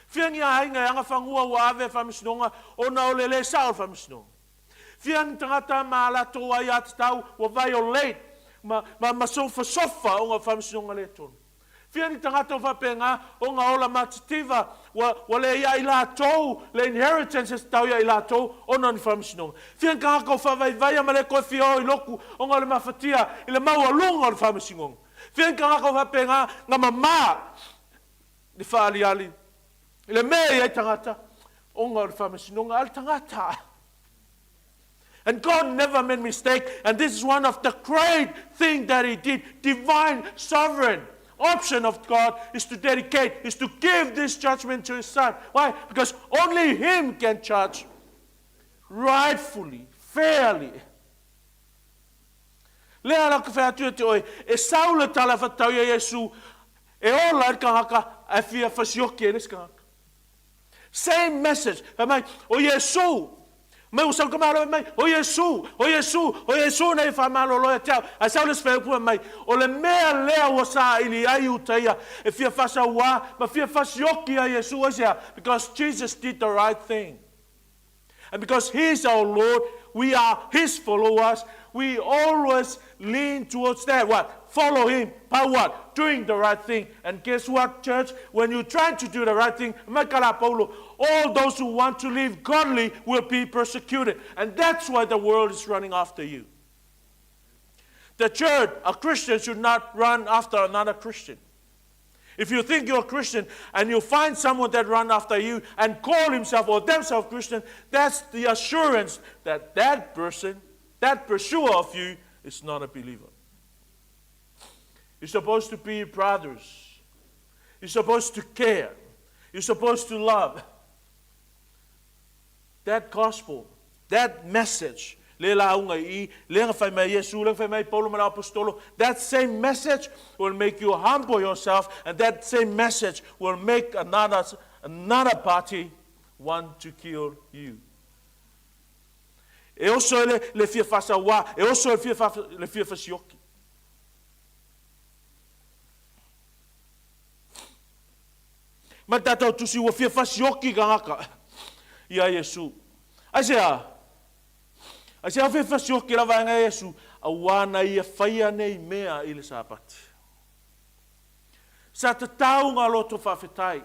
Fia ni aiga e agafanua ua ave e faamasinoga ona o le le sa'o o le faamasinoga? Fia ni tagata ma a latou aiatatau ua violate ma, ma, ma sofasofa ona o faamasinoga le tonu? Fia ni tagata ua faapena ona ola matitiva ua, ua le ia i latou le inheritance e tatau ia i latou ona o ni faamasinoga? Fia ni tagata ua faavaivaia ma le toe fia o i lotu ona o le mafatia i le maualuga o le faamasinoga? Fia ni tagata ua faapena na mamā le faaaliali i le mea e i ai tagata ona o le faamasinoga a le tagata? And God never made mistake and this is one of the great thing that he did, divine sovereign option of God is to dedicate, is to give this judgment to his son. Why? Because only him can judge rightfully, fairly. Lea la ka whai atu e te oe, e sau le tala whatau ia Iesu, e ola e le kangaka, ae fia whasioki e le isi kangaka. Same message. Fai mai, o Iesu. Mai ua sau ka malo mai, o Iesu, o Iesu, o Iesu nei whaamalolo ia te au. Ae sau le isi whaiupu mai, o le mea lea ua saili ai uta ia, e fia whasauā, ma fia whasioki ia Iesu, aisea? Because Jesus did the right thing. And because He is our Lord, we are His followers, we always lean towards that. What? Follow Him. By what? Doing the right thing. And guess what, church? When you try to do the right thing, all those who want to live godly will be persecuted. And that's why the world is running after you. The church, a Christian should not run after another Christian. If you think you're a Christian and you find someone that run after you and call himself or themselves Christian, that's the assurance that that person, that pursuer of you, is not a believer. You're supposed to be brothers. You're supposed to care. You're supposed to love. That gospel, that message, le lauga i i, le na fai mai Iesu, le na fai mai Paulo ma le Apostolo, that same message will make you humble yourself, and that same message will make another, another party want to kill you. E oso e le, le fia whasawa, e oso e le fia, le fia whasioki. Ma tātou tusi ua fia whasioki ka ngaka i a Iesu. Aisea? Aisea fia whasioki lava e nga Iesu, auā na ia whaia nei mea i le Sāpati. Sa tatau nga loto whawhetai.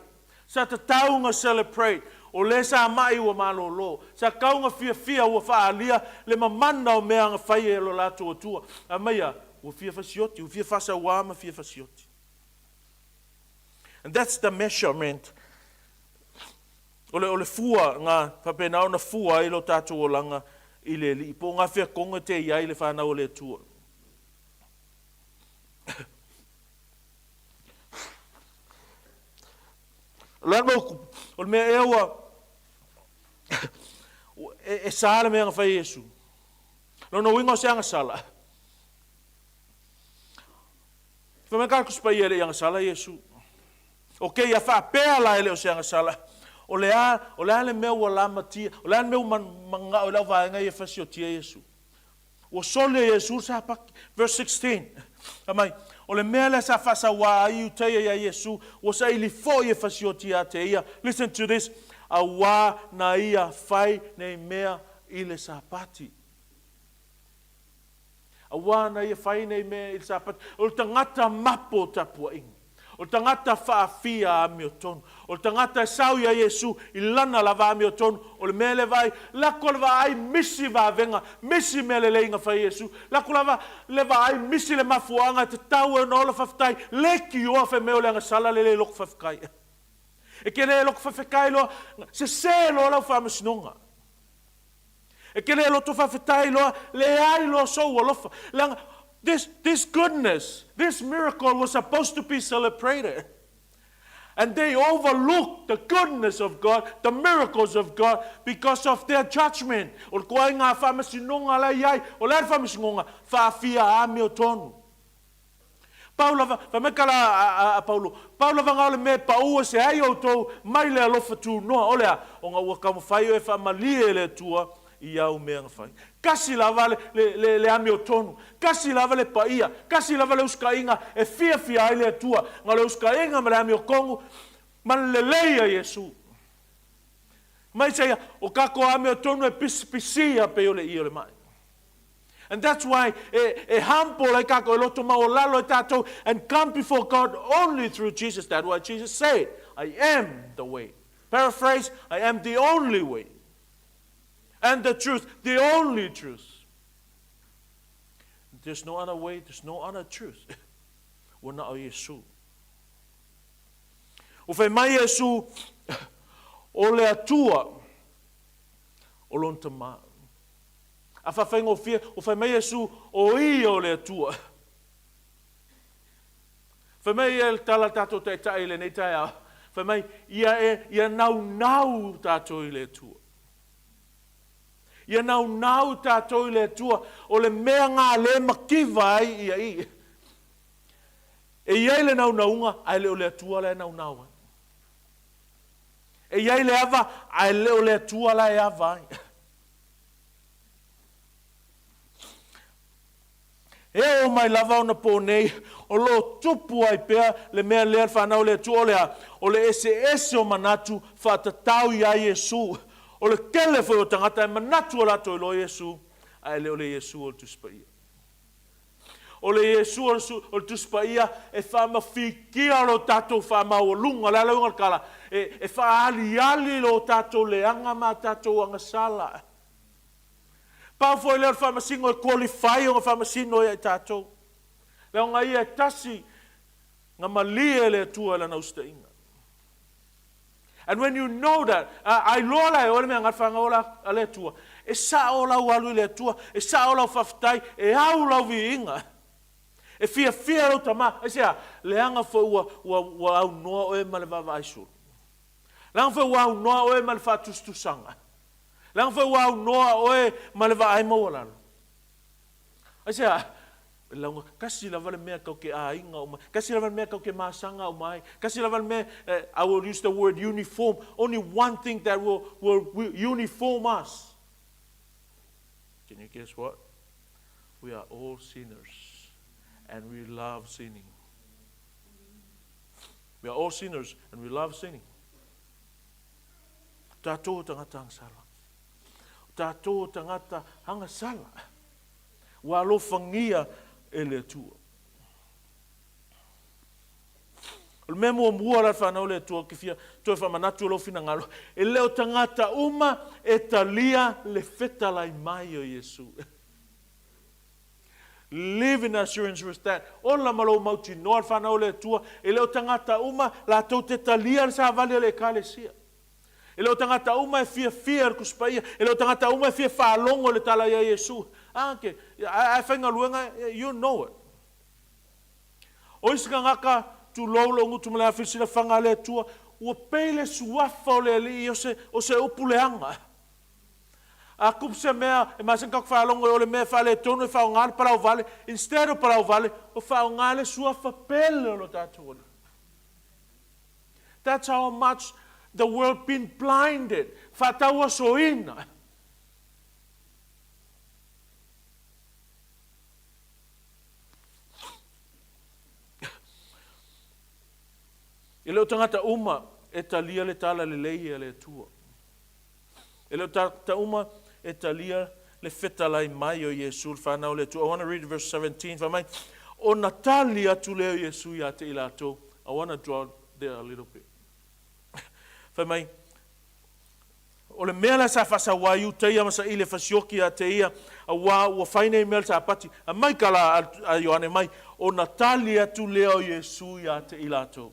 Sa tatau nga celebrate. O le sa mai ua malōlō. Sa kau nga fiafia ua whaalia le mamana o mea nga whaia e lo latou Atua. A maia, ua fia whasioti, ua fia whasauā ma fia whasioti. And that's the measurement. O le, o le fua, ngā, whapena ona fua ai lo tātou olanga i le alii. Po ngā whea konga te iai le whānau o le Atua. Le mo, o le mea ea ua, e, e sā le mea nga whai Iesu. Lona uiga o se agasala. Fai mai ka Tusi Paia e le i agasala Iesu. O keia faapea la e le o se agasala. O le a, o le a le mea ua lamatia, o le a le mea ua manao i lau vaega ia e fasiotia Iesu. Ua soli e Iesu le sapaki. Verse 16. Fai mai, o le mea lea sa faasauā ai Iutaia iā Iesu, ua saili foi e fasiotia te ia. Listen to this, auā na ia fai nei mea i le Sapati. Auā na ia fai nei mea i le Sapati. O le tagata mapo tapuaiga. O le tagata faafia amiotonu. O le tagata e sau iā Iesu i lana lava amiotonu. O le mea le vaai, lako le vaai misi vavega, misi mea lelei na fai e Iesu. Lako lava le vaai misi le mafuaaga e tatau e ona ola faafetai, le kioa fai mai o le agasala le le loko faafekai. E ke le loko faafekai loa, sese loa lau faamasinoga. E ke le loto faafetai loa, leai loa sou alofa. Leaga, this, this goodness, this miracle was supposed to be celebrated. And they overlooked the goodness of God, the miracles of God, because of their judgment. O le koa i ngā whaamasinoga la i ai, o le a le whaamasinoga, whaafia amiotonu. Pau lava, fai mai ka la a, a, a Paulo, pau lava nga o le mea e paua se ai outou mai le alofa tunoa, o le a? O nga ua taumafai oe e faamalie e le Atua i au mea na fai. Tasi lava le, le, le, le amiotonu, tasi lava le paia, tasi lava le usitaʻiga e fiafia ai le Atua, na o le usitaʻiga ma le amiotonu ma le lelei a Iesu. Mai se o tatou amiotonu e pisipisia pei o le ie o le mai. And that's why e, e humble ai tatou, e loto maualalo ai tatou, and come before God only through Jesus. That's why Jesus said, I am the way. Paraphrase, I am the only way. And the truth, the only truth. There's no other way, there's no other truth. Ua na o Iesu. Ua fai mai Iesu, o le Atua, o lona Tama. A faafaigofie, ua fai mai Iesu, o Ia o le Atua. Fai mai ia le tala a le tatou Taitai i lenei taeao, fai mai, ia e, ia naunau tatou i le Atua. Ia naunau tatou i le Atua, o le mea ngā le mativa ai ia i. E i ai le naunauga, ae le o le Atua la e naunau ai. E i ai le ava, ae le o le Atua la e ava ai. E oo mai lava ona po nei, o lo o tupu ai pea le mea lea le fanau le Atua, o le a? O le eseese o manatu faatatau iā Iesu. O le tele foi o tagata e manatu o latou iloa Iesu, ae le o le Iesu o le Tusi Paia. O le Iesu o le Tusi Paia e faamafikia lo tatou faamaualuga. O le a le uiga o le tala? E, e faaaliali lo tatou leaga ma tatou agasala. Pau foi lea o le faamasino e qualify ona faamasino ia i tatou. Leaga ia e tasi na malie le Atua i lana usitaʻiga. And when you know that, a iloa la e oe le mea gata whangaola a le Atua, e sao lau alu i le Atua, e sao lau faafetai, e au lau viiga. E fiafia lou tama, aisea, leaga foi ua, ua, ua aunoa oe ma le vaavaai sulu. Leaga foi ua aunoa oe ma le faatusatusaga. Leaga foi ua aunoa oe ma le vaai maualalo. Aisea? Lauga, kasi lava le mea kau ke aiga uma, kasi lava le mea kau ke masaga uma ai, kasi lava le mea, I will use the word uniform, only one thing that will, will, will uniform us. Can you guess what? We are all sinners and we love sinning. We are all sinners and we love sinning. Tatou o tagata agasala. O tatou o tagata agasala. Ua alofagia e le Atua. O le mea muamua la le fanau le Atua ke fia toe faamanatu i lou finagalo, e le o tagata uma e talia le fetalai mai o Iesu. Live in assurance with that. Ola ma lou mautinoa le fanau le Atua, e le o tagata uma latou te talia le savali a le Ekalesia. E le o tagata uma e fiafia i le Tusi Paia, e le o tagata uma e fia faalogo i le tala ia Iesu. A ke, ae faigaluega, you know it. O isi tagata, tulou lou gutu ma le afilasilafaga a le Atua, ua pei le suafa o le Alii o se, o se upu leaga. A kupu se mea, e masani tatou faalogo o le mea e faaletonu e faaaoga le palauvale, instead o palauvale, ua faaaoga le suafa pele o lo tatou Alii. That's how much the world been blinded, faatauasoina. E le o tagata uma e talia le tala lelei a le Atua. E le o tagata uma e talia le fetalai mai o Iesu le fanau o le Atua. I want to read verse 17. Fai mai, ona tali atu lea o Iesu ia te i latou. I want to draw there a little bit. Fai mai, o le mea la sa faasaua ai Iutaia ma saili e fasioki ia te ia, auā ua fai nei mea le Sapati. A mai ka la a Ioane mai, ona tali atu lea o Iesu ia te i latou.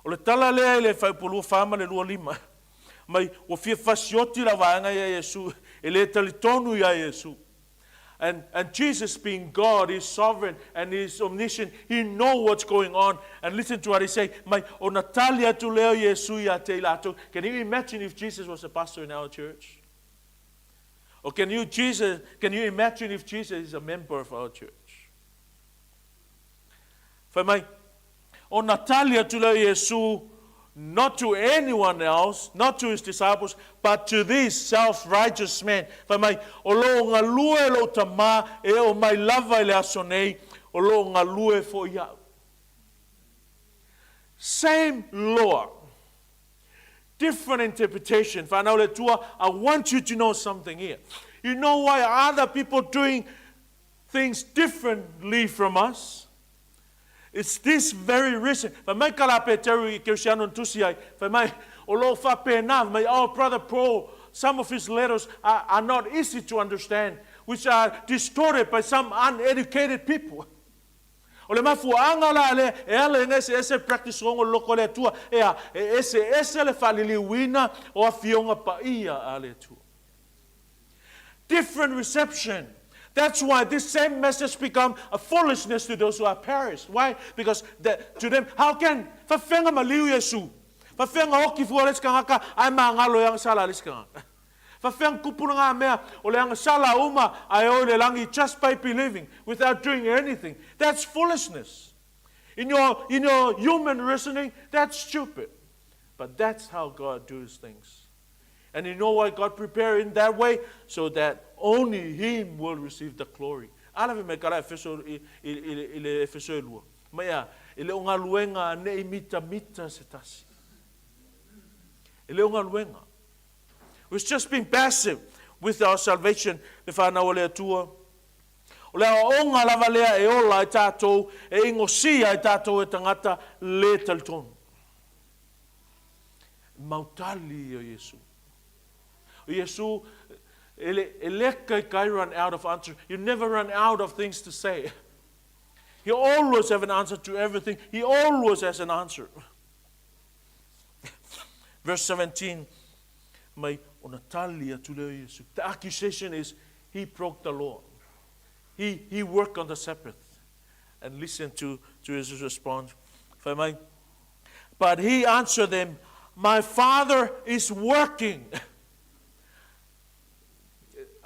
O le tala lea i le fuaiupu 24 ma le 25, mai ua fia fasioti lau vaega ia Iesu, e le talitonu ia Iesu. And, and Jesus being God, is sovereign and is omniscient, he know what's going on. And listen to what he say, mai ona tali atu lea o Iesu ia te i latou. Can you imagine if Jesus was a pastor in our church? Or can you, Jesus, can you imagine if Jesus is a member of our church? Fai mai, ona tali atu lea o Iesu Not to anyone else, not to his disciples, but to these self-righteous men. Fai mai, o lo o galue lou Tama e oo mai lava i le aso nei, o lo o galue foi au. Same law. Different interpretation. Whanau le Atua, I want you to know something here. You know why other people doing things differently from us? It's this very reason. Fai mai ka la Peteru i Keusiano na tusi ai, fai mai, o lo o faapena, fai mai, oh, brother Paul, some of his letters are, are not easy to understand, which are distorted by some uneducated people. O le mafuaaga la lea e ala i ga eseese practice oga o le loko o le Atua, ea, e eseese le faaliliuina o afioga paia a le Atua. Different reception. That's why this same message become a foolishness to those who are perished. Why? Because the, to them, how can fafenga maliu Iesu? Fafenga oki fua le isi kangaka, ae magalo e agasala le isi kangaka. Fafenga kupu na ngā mea o le agasala uma ae o i le langi just by believing without doing anything. That's foolishness. In your, in your human reasoning, that's stupid. But that's how God does things. And you know why God prepared in that way? So that only Him will receive the glory. A lawe mai ka la Efeso i, i, i, i le Efeso e lua. Mai a, e le o galuega ne i mitamita se tasi. E le o galuega. We've just been passive with our salvation, le whanau o le Atua. O le aoaoga lava lea e ola ai tātou, e ingosia ai tātou e tangata le talitonu. Mautali o Iesu. O Iesu, e le, e le kai kai run out of answer. You never run out of things to say. He always have an answer to everything. He always has an answer. Verse 17, mai ona tali atu lea o Iesu. The accusation is he broke the law. He, he worked on the Sabbath. And listen to, to his response. Fai mai, But he answered them, My Father is working.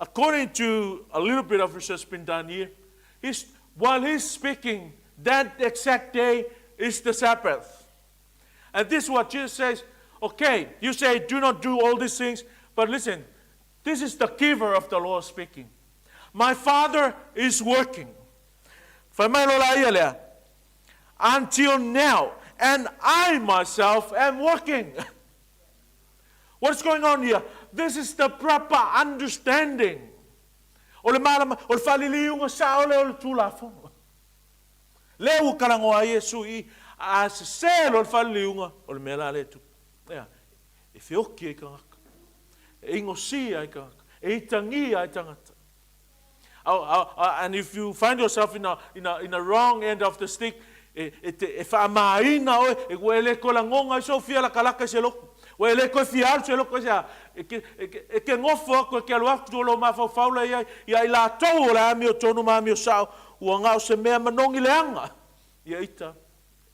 According to a little bit of research been done here, he's, while he's speaking, that exact day is the Sabbath. And this is what Jesus says okay, you say, do not do all these things, but listen, this is the giver of the law speaking. My Father is working. Fai mai lo la ia lea, Until now, and I myself am working. What's going on here? This is the proper understanding. O le malama, o le faaliliuga sao lea o le Tulafono. Lea ua kalagoa ai Iesu i a sese loa le faaliliuga, o le mea la lea e tupu. Ea, e feoki ai tagata, e ingosia ai tagata, e itagia ai tagata. And if you find yourself in a, in a, in a wrong end of the stick, e, e, te, e whaamāina oe, e ua e le koe lagonga i sou fia lakalaka i se loku. Ua e le koe fia alu se loku e se a, e ke, e ke, e ke ngofo aku e ke alu atu o lou mafaufau la iai, ia i latou o le amio tonu ma amio sao, ua ngao se mea manogi leaga, ia ita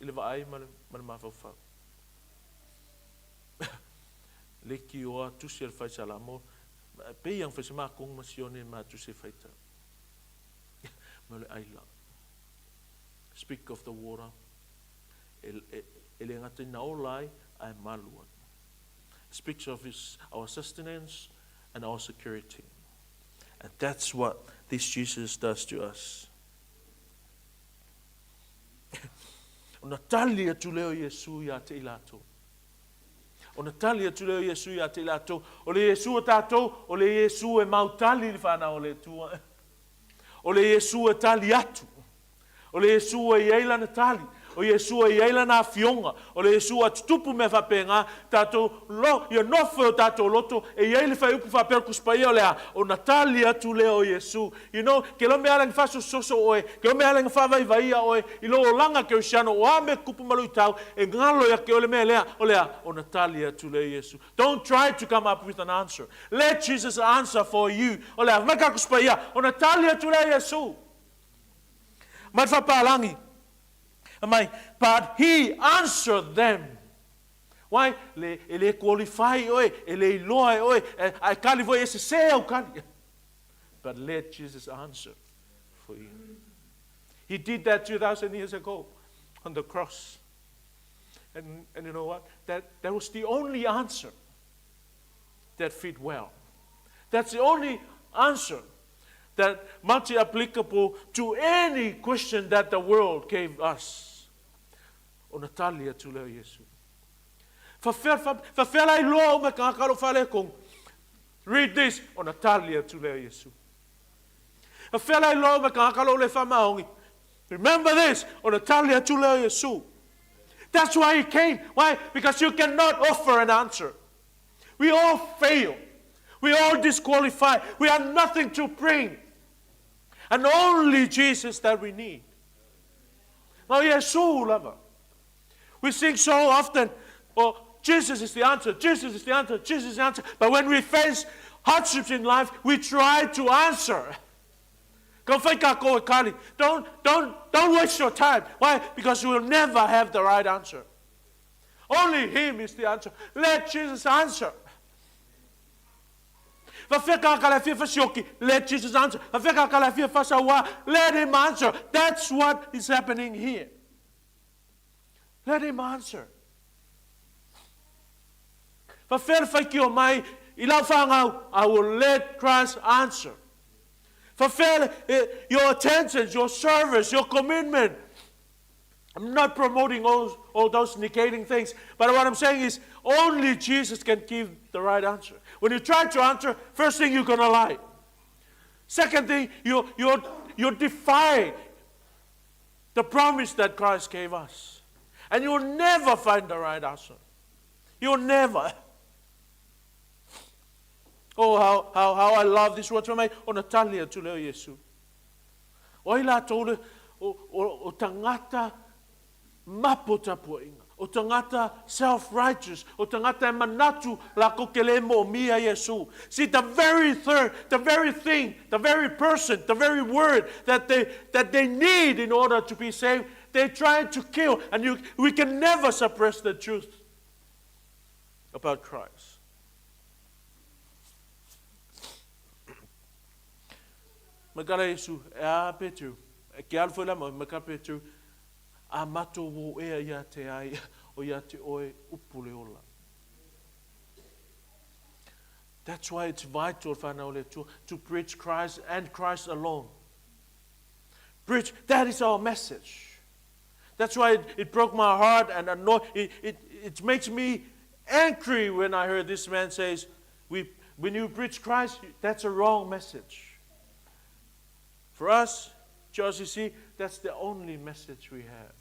i le vaai ma le, ma le mafaufau. Leki oa tusi a le whai salamo, Pei ang whai se makong ma sione ma tu se whaita. Ma le aila. Speak of the water. E, e, e le ngata ina ola ai, ai malu ai. Speaks of his, our sustenance and our security. And that's what this Jesus does to us. Ona tali atu lea o Iesu ia te i latou. Ona tali atu lea o Iesu ia te i latou, O le Iesu o tatou, o le Iesu e mautali i le whanau o le Atua. O le Iesu e tali atu. O le Iesu e i ai lana tali. O Iesu e i ai lana afioga. O le Iesu a tutupu mea faapena, tatou lo, ia nofo e o tatou loto, e i ai le fuaiupu faapea o le Tusi Paia o le a? Ona tali atu lea o Iesu. You know, ke lo mea ala ina faasososo oe, ke lo mea ala ina faavaivaia oe i lou olaga Kerisiano, o a mea kupu ma luitau, e galo ia ke oe le mea lea, o le a? Ona tali atu lea o Iesu. Don't try to come up with an answer. Let Jesus answer for you. O le a? Fai mai ka Tusi Paia, ona tali atu lea o Iesu. Mai le faapalagi, mai, but he answered them. Why? Le, e le qualify oe, e le iloa e oe, e, a e kali foi e sese au kali. But let Jesus answer for you. He did that 2,000 years ago on the cross. And, and you know what? That, that was the only answer that fit well. That's the only answer that much applicable to any question that the world gave us. Ona tali atu lea o Iesu. Faafefea, faafefea la iloa uma e tagata o lo o faaletonu? Read this. Ona tali atu lea o Iesu. Faafefea la iloa uma e tagata o lo o le faamaoni? Remember this. Ona tali atu lea o Iesu. That's why he came. Why? Because you cannot offer an answer. We all fail. We all disqualify. We have nothing to bring. And only Jesus that we need. Ma Iesu lava. We sing so often, oh, Jesus is the answer, Jesus is the answer, Jesus is the answer. But when we face hardships in life, we try to answer. Don't, don't, don't waste your time. Why? Because you will never have the right answer. Only Him is the answer. Let Jesus answer. Let Jesus answer. Let him answer. That's what is happening here. Let him answer. Faafefea le faitio mai i lau fanau, I will let Christ answer. Faafefea your attention, your service, your commitment. I'm not promoting all, all those negating things, but what I'm saying is only Jesus can give the right answer. When you try to answer, first thing you're going to lie. Second thing, you, you're, you're defying the promise that Christ gave us. And you'll never find the right answer. You'll never. Oh, how, how, how I love this word. Mai, ona tali atu lea o Iesu. O ai latou le, o, o, o tagata mapo tapuaiga, o tagata self-righteous, o tagata e manatu lakou te le moomia Iesu. See, the very third, the very thing, the very person, the very word that they, that they need in order to be saved, they try to kill. And you, we can never suppress the truth about Christ. Mai kala Iesu, e a Peteru, e ke alu foi la mai, mai kala Peteru, a matou o ea ia te ai, o ia te oe upu le ola. That's why it's vital, whanau le Atua, to preach Christ and Christ alone. Preach, that is our message. That's why it, it broke my heart and annoyed, it, it, it makes me angry when I heard this man says, we, when you preach Christ, that's a wrong message. For us, JRCC, that's the only message we have.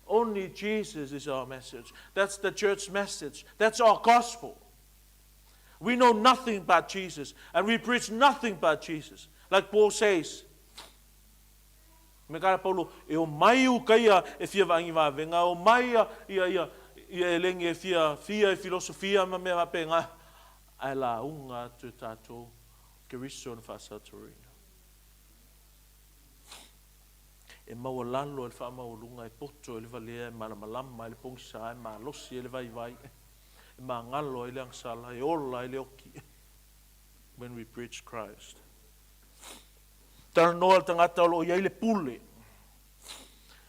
Only Jesus is our message. That's the church message. That's our gospel. We know nothing but Jesus, and we preach nothing but Jesus. Like Paul says, Me kara Paulo, e o mai u kaia e fia vaangi vavenga, o mai ia, ia, ia, ia e lengi e fia, fia e filosofia ma mea vapenga, ae lauga atu e tatou Keriso na faasautuaina. E maualalo ai le faamaualuga, e poto ai le valea, e malamalama ai le pogisa, e malosi ai le vaivai, e magalo ai le agasala, e ola ai le oki. When we preach Christ. Talanoa le tagata o lo o i ai le pule.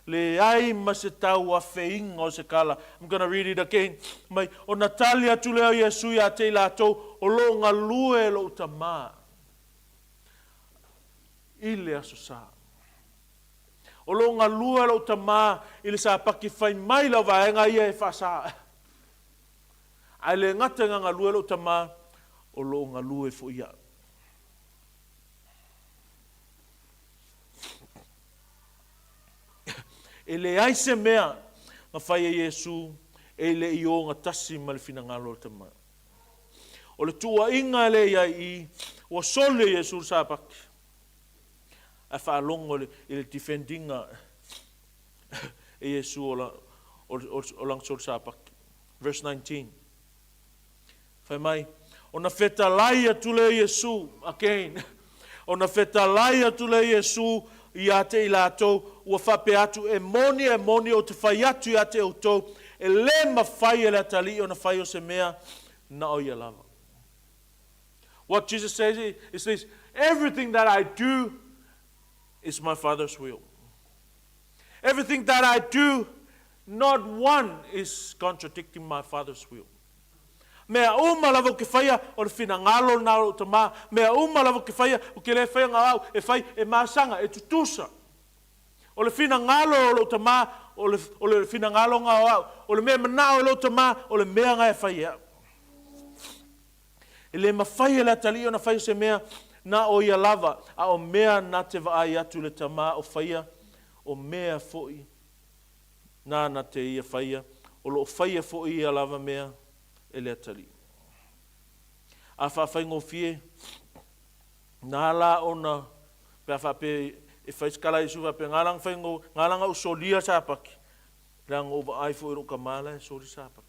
Leai ma se tauafeiga o se kala. I'm gonna read it again. Mai, ona tali atu lea o Iesu ia te i latou, o lo o galue lou Tama i le Aso Sa. O lo o galue lou Tama i le Sapaki fai mai lau vaega ia e faasa. Ae le gata i galue lou Tama, o lo o galue foi au. E leai se mea na fai e Iesu e le i ogatasi ma le finagalo o le Tama. O le tuuaiga e le i ai i, ua soli e Iesu le Sapati, ae faalogo i le, i le defendinga e Iesu o, la, o, o, o lana soli Sapati. Verse 19. Fai mai, ona fetalai atu lea o Iesu, again, ona fetalai atu lea o Iesu ia te i latou, ua faapea atu, e moni, e moni, ou te fai atu ia te outou, e le mafai e le atalii ona fai o se mea na o ia lava. What Jesus says is this, everything that I do is my Father's will. Everything that I do Not one is contradicting my Father's will. Mea uma lava ou te faia, o le finagalo lena o lou Tamā. Mea uma lava ou te faia, ou te le faia na o au e fai e masaga, e tutusa. O le finagalo o lou Tamā, o le, o le finagalo na o au. O le mea e manao e lou Tamā, o le mea na e fai e au. E le mafai e le atalii ona faia se mea na o ia lava, a o mea na te vaai atu le Tamā o faia, o mea foi nāna te ia faia, o lo o faia foi ia lava mea e le atalii. A faafaigofie, na ala ona, pe a faapea e fai se tala a Iesu faapea, na ala ona fai, na ala ona ou solia sapati, leaga ou vaai foi i lou tama la e soli sapati.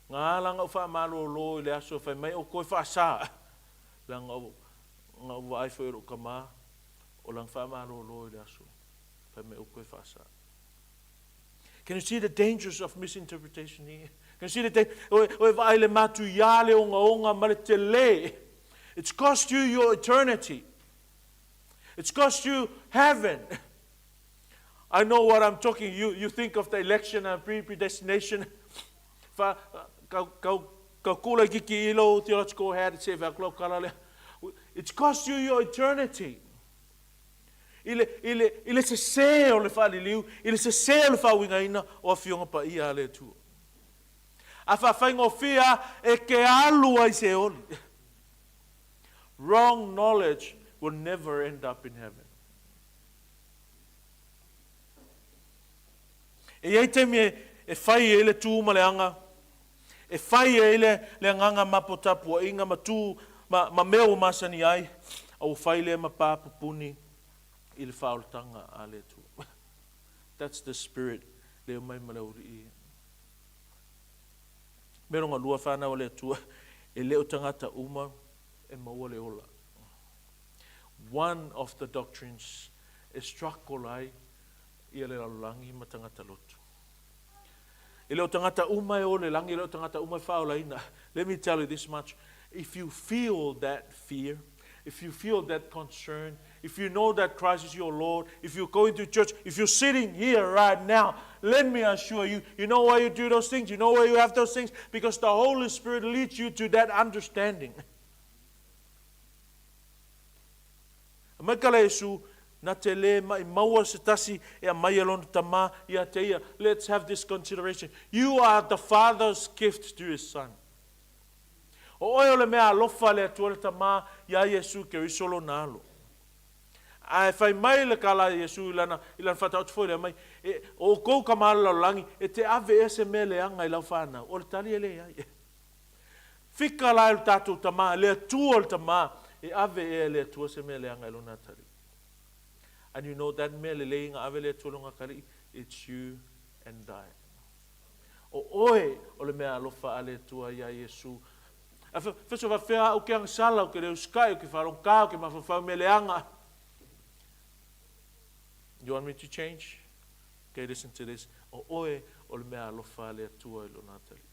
Na ala ona ou faamalolo i le aso e fai mai outou e faasa, leaga na ou vaai foi i lou tama o lana faamalolo i le aso fai mai outou e faasa. Can you see the dangers of misinterpretation here? Can you see the danger? Oe, oe vaai le matuiā le ogaoga ma le telē. It's cost you your eternity. It's cost you heaven. I know what I'm talking. You, you think of the election and pre-predestination. Fa, kau, kau, kau kula kiki i lou theological hat, se vea kula kala lea. It's cost you your eternity. I le, i le, i le sesē o le faaliliu, i le sesē o le faauigaina o Afioga Paia a le Atua. A faafaigofie a e ke alu ai Seoli. Wrong knowledge will never end up in heaven. E i ai taimi e, e fai ai le tū ma le aga, e fai ai le, le agaga mapo tapuaiga ma tū ma, ma mea ua masani ai, a ua fai lea ma pā pupuni i le faaolataga a le Atua. That's the spirit lea mai ma le aualii. Mea longa lua whanau a le Atua, e le o tagata uma e maua le ola. One of the doctrines e struggle ai ia le lalolagi ma tagata lotu. E le o tagata uma e o le lagi, e le o tagata uma e whaolaina. Let me tell you this much. If you feel that fear, if you feel that concern, if you know that Christ is your Lord, if you're going to church, if you're sitting here right now, let me assure you, you know why you do those things? You know why you have those things? Because the Holy Spirit leads you to that understanding. Mai ka le Iesu, na te lē maʻimau se tasi e aumai e lona Tamā ia te ia. Let's have this consideration. You are the Father's gift to His Son. O oe o le mea alofa a le Atua le Tamā iā Iesu Keriso lona alo. Ae fai mai le kala a Iesu i lana, i lana faataoto foi lea mai, e, o oukou ka ma le lalolagi, e te ave ea se mea leaga i lau whanau. O le tali e leai. Fika la e lo tatou Tamā, le Atua o le Tamā, e ave ea e le Atua se mea leaga i lona atalii. And you know that mea lelei nga ave le Atua i lona atalii, it's you and I. O oe o le mea alofa a le Atua iā Iesu. A feso faapefea au ke agasala, o ke leo sky, o ke whalongā, o ke mafaufau mea leaga. You want me to change? Okay, listen to this. O oe o le mea alofa a le Atua i lona atalii.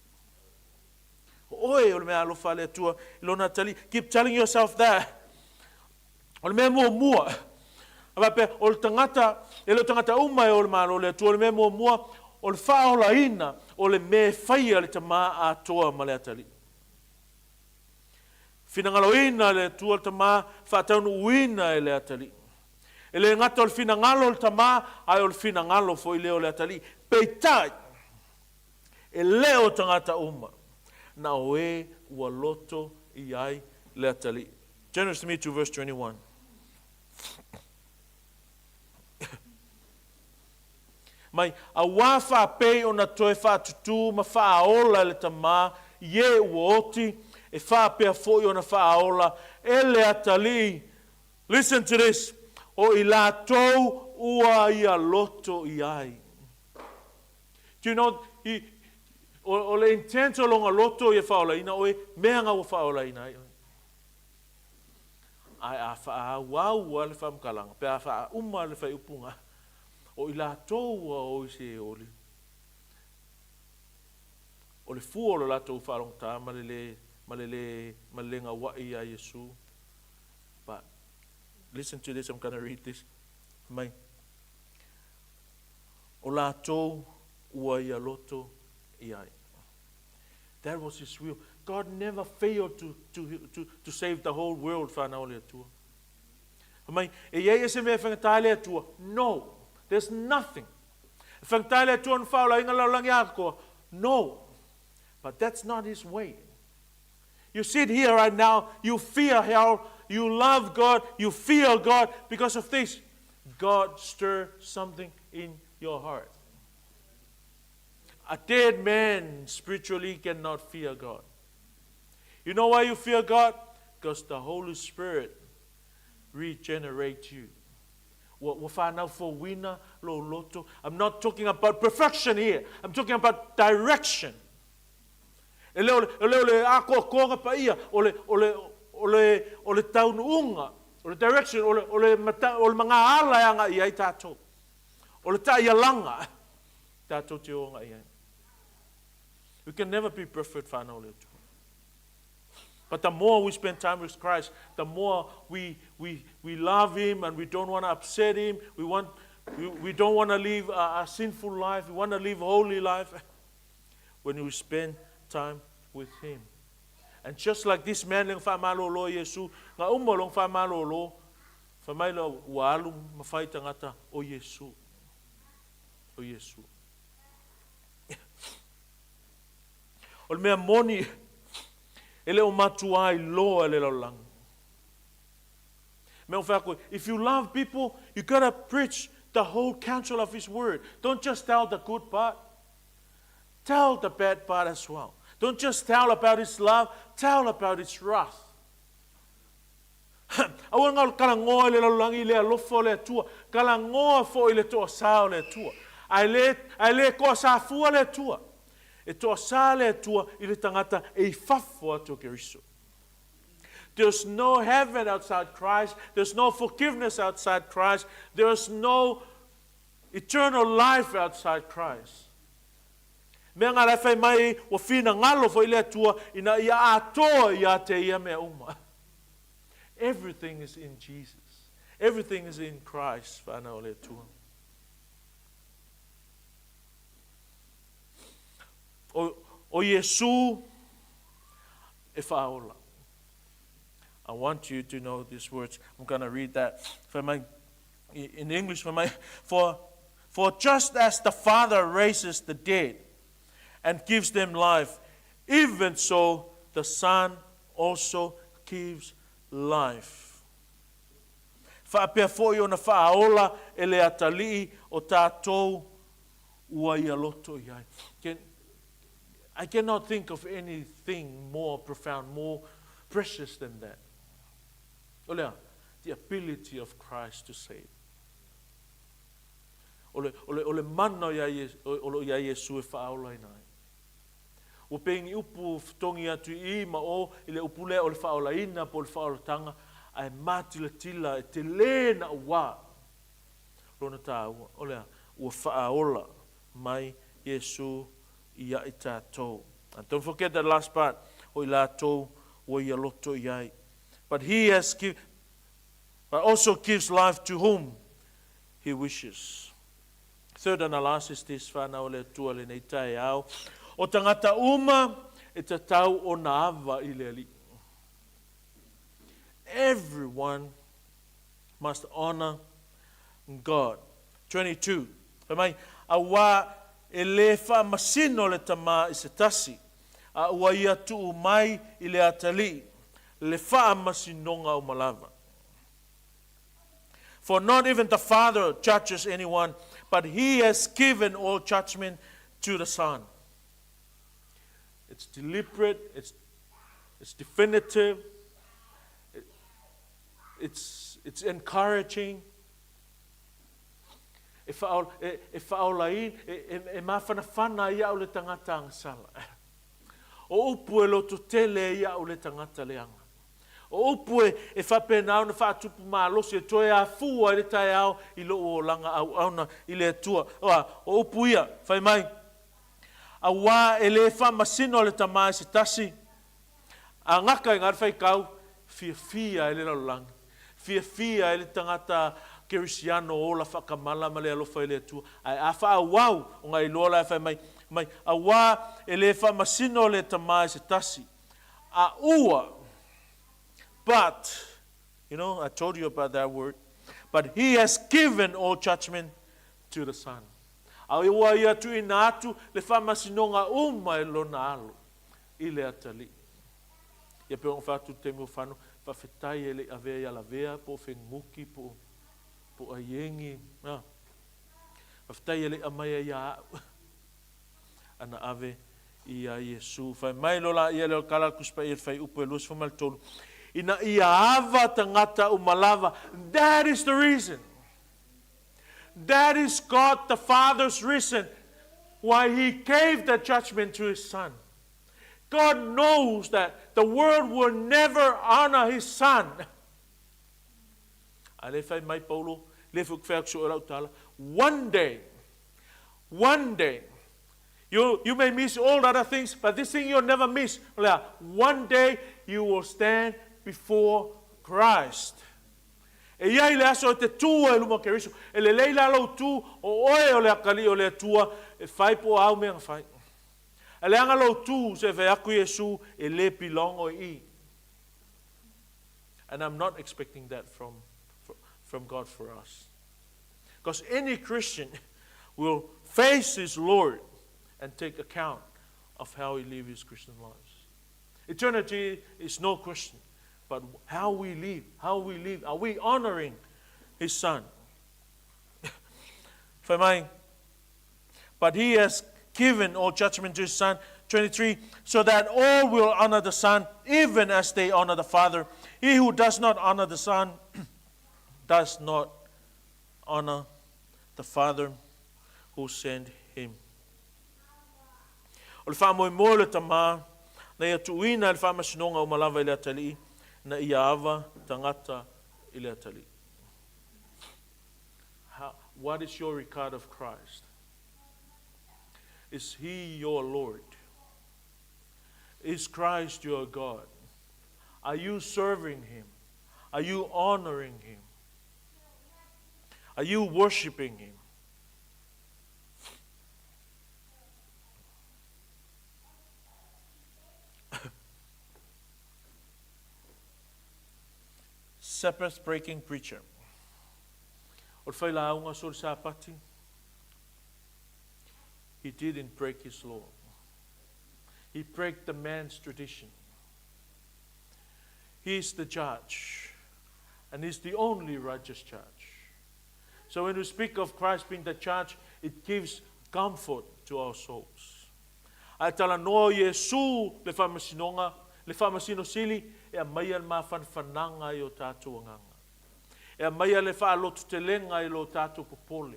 O oe o le mea alofa a le Atua i lona atalii. Keep telling yourself that. O le mea muamua, a faapea, o le tagata, e le o tagata uma e o le Malo o le Atua, o le mea muamua, o le faaolaina o le mea e faia le Tamā atoa ma le atalii. Finagaloina le Atua le Tamā, faataunuuina e le atalii. E le gata o le finagalo o le Tamā, ae o le finagalo foi lea o le atalii. Peitai, E le o tagata uma, na o e ua loto i ai le atalii. Turn with me to verse 21. Mai, auā faapei ona toe faatutū ma faaola e le Tamā i e ua oti, e faapea foi ona faaola e le atalii, listen to this, o i latou ua ia loto i ai. Do you know, i, o, o le intent o longa loto ia faaolaina oe, mea nga ua faaolaina ai oe. Ae a faaauau a le faamatalaga, pe a faauma le faaiupuga, o i latou ua o i Seoli, o le fua o le latou faalogotā ma le lē, ma le lē, ma le lē gaua'i iā Iesu. But, listen to this, I'm gonna read this. Mai. O latou ua ia loto i ai. That was his will. God never failed to, to, to, to save the whole world, whanau o le Atua. Mai, e iai e se mea e whangatai le Atua? No. There's nothing. E whangatai le Atua na whaola inga laulangi akoa? No. But that's not his way. You sit here right now, you fear hell, you love God, you fear God because of this. God stir something in your heart. A dead man spiritually cannot fear God. You know why you fear God? Because the Holy Spirit regenerates you. I'm not talking about perfection here. I'm talking about direction. E le o le, e le o le ākoakoaga paia, o le, o le, o le, o le taunuuga, o le direction, o le, o le, mata, o le magaala e aga i ai tātou. O le taʻialaga tātou te o aga i ai. We can never be perfect whānau o le Atua. But the more we spend time with Christ, the more we, we, we love Him and we don't want to upset Him. We, want, we, we don't want to live a, a sinful life. We want to live a holy life. When we spend time with Him. And just like this man leng whaamalolo Iesu, nga uma long whaamalolo, whamaila ua alu mawhai tangata o Iesu. O Iesu. O le mea moni, e le o matua ai loa le lalolagi. Mea o whai if you love people, you gotta preach the whole counsel of His word. Don't just tell the good part. Tell the bad part as well. Don't just tell about His love, tell about His wrath. Aua ngā kalangoa i le lalolagi i le alofa o le Atua, kalangoa foʻi i le toasā o le Atua. Ae le, ae le toasā fua le Atua. E toasā le Atua i le tagata e i fafo atu o Keriso. There's no heaven outside Christ. There's no forgiveness outside Christ. There's no eternal life outside Christ. Mea ngā lai whai mai ua whina ngalo fo i le Atua ina ia atoa ia te ia mea uma. Everything is in Jesus. Everything is in Christ, whanau o le Atua. O, o Iesu e whaola. I want you to know these words. I'm going to read that for my, in English. For, my, for, for just as the Father raises the dead and gives them life, even so the Son also gives life. Whaapea foʻi ona faaola e le atalii o tatou ua ia loto i ai. Can, I cannot think of anything more profound, more precious than that. O lea, the ability of Christ to save. O le, o le, o le mana o ia, o, o ia Iesu e faaola ina ai. Ua pengi upu fetogi atu i i ma o i le upu lea o le faaolaina po o le faaolatanga, ae matilatila e telē na uā lona tāua, o le a? Ua faaola mai Iesu ia i tatou. And don't forget that last part, o i latou ua ia loto i ai. But he has give, but also gives life to whom he wishes. Third and the last is this, whanau o le Atua lenei taeao. O tagata uma e tatau ona ava i le Alii. Everyone must honor God. 22. Fai mai, auā e lē faamasino le Tamā i se tasi, a ua ia tuu mai i le atalii le faamasinoga uma lava. For not even the Father judges anyone, but he has given all judgment to the Son. It's deliberate, it's, it's definitive, it, it's, it's encouraging. E whaola, e, e whaola i, e, e, e māwhanawhana i au le tangata agasala. O upu e loto tele i au le tangata le anga. O upu e, e faapena ona faatupu malosi e toe afua i le taeao i lou olaga auauna i le Atua. Oa, o upu ia, fai mai, auā e lē faamasino le Tamā i se tasi, a gaka i ngā faikau, fiafia ai le lalolagi, fiafia ai le tagata Kerisiano ola faakamala ma le alofa i le Atua, ae a faaauau, ona e iloa la e fai mai, mai, Auā e lē faamasino le Tama i se tasi, a ua, but, you know, I told you about that word, but he has given all judgment to the Son. A ua ia tuuina atu le faamasinoga uma e lona Alo i le atalii. Ia pei ona fai atu i le taimi o fano, faafetai e le i avea ia Lavea po o Fenunuki po o Aiengi, a. Faafetai e le i aumaia ia au ana ave ia Iesu. Fai mai loa laia lea o le kala a le Tusi Paia i le fuaiupu e 23, ina ia ava tagata uma lava. That is the reason. That is God the Father's reason why he gave the judgment to his son. God knows that the world will never honor his son. A lea fai mai Paulo, lea foi fai atu lau tala, one day, one day, you may miss all other things, but this thing you'll never miss. One day you will stand before Christ. E i ai le aso e te tū ai i luma o Keriso, e lelei la lou tū, o oe o le akalii o le Atua, e fai po o a au mea na fai. A leaga lou tū, se fai aku Iesu, e le belong oe i. And I'm not expecting that from, from God for us. Because any Christian will face his Lord and take account of how he lives his Christian lives. Eternity is no question, but how we live, how we live, are we honoring his son? Fai mai, but he has given all judgment to his son. 23, so that all will honor the Son, even as they honor the Father. He who does not honor the Son does not honor the Father who sent him. O le faamoemoe o le Tama, na ia tuuina le faamasinoga uma lava i le atalii, na ia ava tagata i le atalii. How, what is your regard of Christ? Is he your Lord? Is Christ your God? Are you serving him? Are you honoring him? Are you worshiping him? Sabbath breaking preacher. O le failauga so le Sapati, he didn't break his law. He broke the man's tradition. He's the judge, and he's the only righteous judge. So when we speak of Christ being the judge, it gives comfort to our souls. Ae talanoa o Iesu le faamasinoga, le faamasino sili, e aumaia le mafanafanaga i o tatou agaga. E aumaia le faalototelega i lo tatou popole.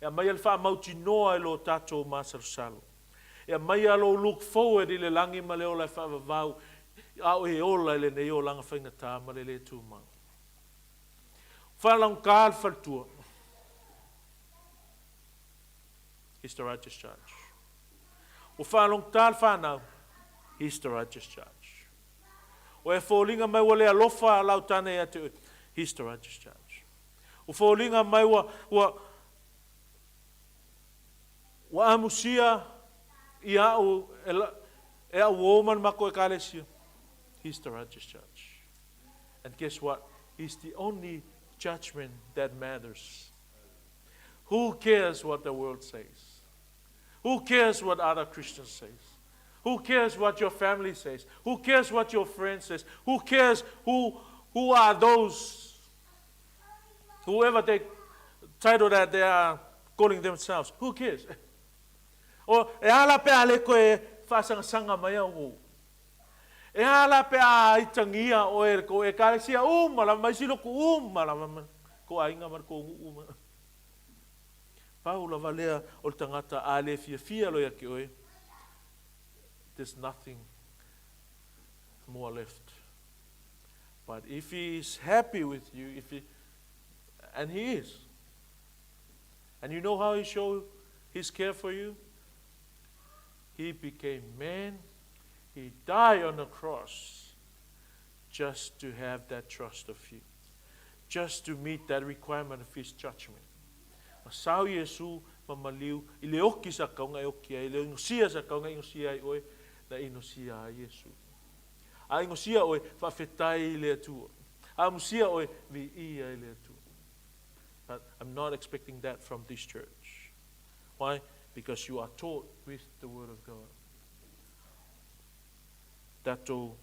E aumaia le faamautinoa i lo tatou masalosalo. E aumaia lou look forward i le lagi ma le ola e faavavau, a o e ola i lenei olaga faigata ma le le tumau. Faalagata le faletua. He's the righteous judge. Ua faalogata le fanau. He's the righteous judge. O e foliga mai ua le alofa lau tane ia te oe. He's the righteous judge. Ua foliga mai ua, ua, ua amusia ia au e, la, e au o ma le mako ekalesia. He's the righteous judge. And guess what? He's the only judgment that matters. Who cares what the world says? Who cares what other Christians say? Who cares what your family says? Who cares what your friend says? Who cares who, who are those, whoever they title that they are calling themselves? Who cares? O e ala pe a le koe faasagasanga mai au. E ala pe a itangia o e ko ekalesia uma lava mai si loku uma lava ma ko aiga ma ko nuu ma. Pau lava lea o le tagata a le fiafia loa ia te oe, there's nothing more left. But if he is happy with you, if he, and he is, and you know how he showed his care for you? He became man. He died on the cross just to have that trust of you. just to meet that requirement of His judgment. Na sao Iesu ma maliu i le oki sa kauga e oki ai, le inosia sa kauga e inosia ai oe, na inosia ai Iesu. A inosia oe, faafetai i le Atua. A amusia oe, viia i le Atua. But I'm not expecting that from this church. Why? Because you are taught with the Word of God. Tatou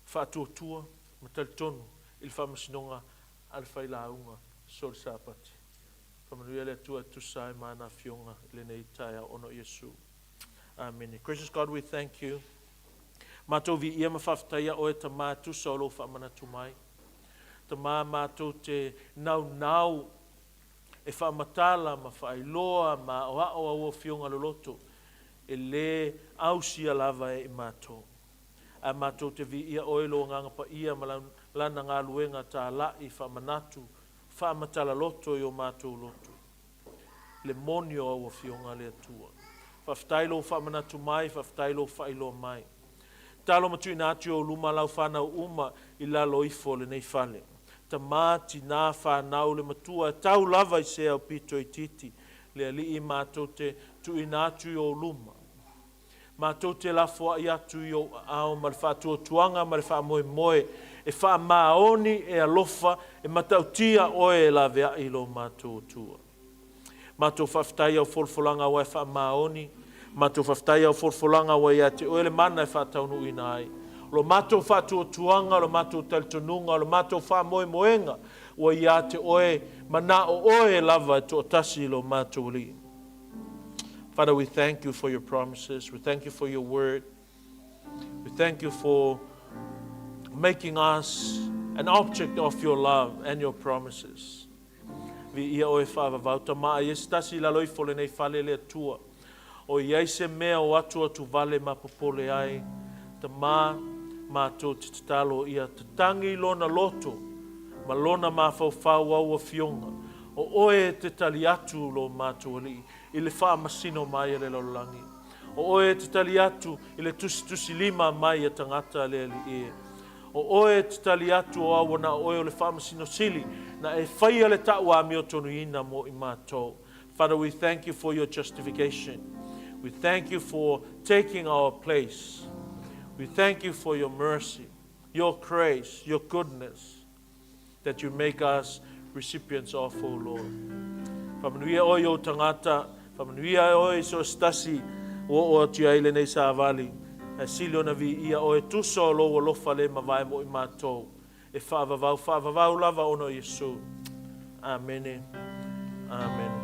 faatuatua ma talitonu i le faamasinoga a le failauga so le Sapati. Faamanuia le Atua e tusa ai ma ana afioga i lenei taeao ona o Iesu. Amene. Gracious God, we thank you. Matou viia ma faafetaia oe Tama e tusa o lou faamanatu mai. Tama matou te naunau e faamatala ma faailoa ma aoao au afioga loloto e lē ausia lava e i matou. Ae matou te viia oe lou Agaga Paia ma Lana galuega tālaʻi faamanatu faamatala loto i o matou loto. Le moni o au Afioga le Atua. Faafetai lou faamanatu mai, faafetai lou faailoa mai. Talo ma tuuina atu i ou luma lau fanau uma i lalo ifo o lenei fale. Tamā, tinā, fanau, le matua e tau lava i se aupito itiiti, le Alii matou te tuuina atu i ou luma. Matou te lafoai atu i ou aao ma le faatuatuaga ma le faamoemoe e faamaoni, e alofa, e matautia oe e laveai i lo matou Atua. Matou faafetai i au folafolaga aua e faamaoni, matou faafetai i au folafolaga aua ia te oe le mana e faataunuuina ai. O lo matou faatuatuaga, o lo matou talitonuga, o lo matou faamoemoega ua ia te oe, manao oe lava e toatasi i lo matou Alii. Father, we thank you for your promises. We thank you for your word. We thank you for making us an object of your love and your promises. Viia oe faavavau tama ai e se tasi i lalo ifo o lenei fale le Atua. O i ai se mea o atuatu vale ma popole ai, tama, matou te tatalo ia tatangi lona loto ma lona mafaufau au afioga, o oe e te tali atu lo matou Alii i le faamasino mai a le lalolagi. O oe e te tali atu i le tusitusilima mai a tagata a le Alii e. O oe e te tali atu o au na o oe o le Faamasino Sili, na e faia le ta'u amiotonuina mo i matou. Father, we thank you for your justification. We thank you for taking our place. We thank you for your mercy, your grace, your goodness, that you make us recipients of, O Lord. Faamanuia oe i ou tagata, faamanuia oe i so o se tasi ua oo atu i ai lenei savali, ae sili ona viia oe tusa o lou alofa le mavae mo i matou, e faavavau faavavau lava ona o Iesu. Amene. Amene.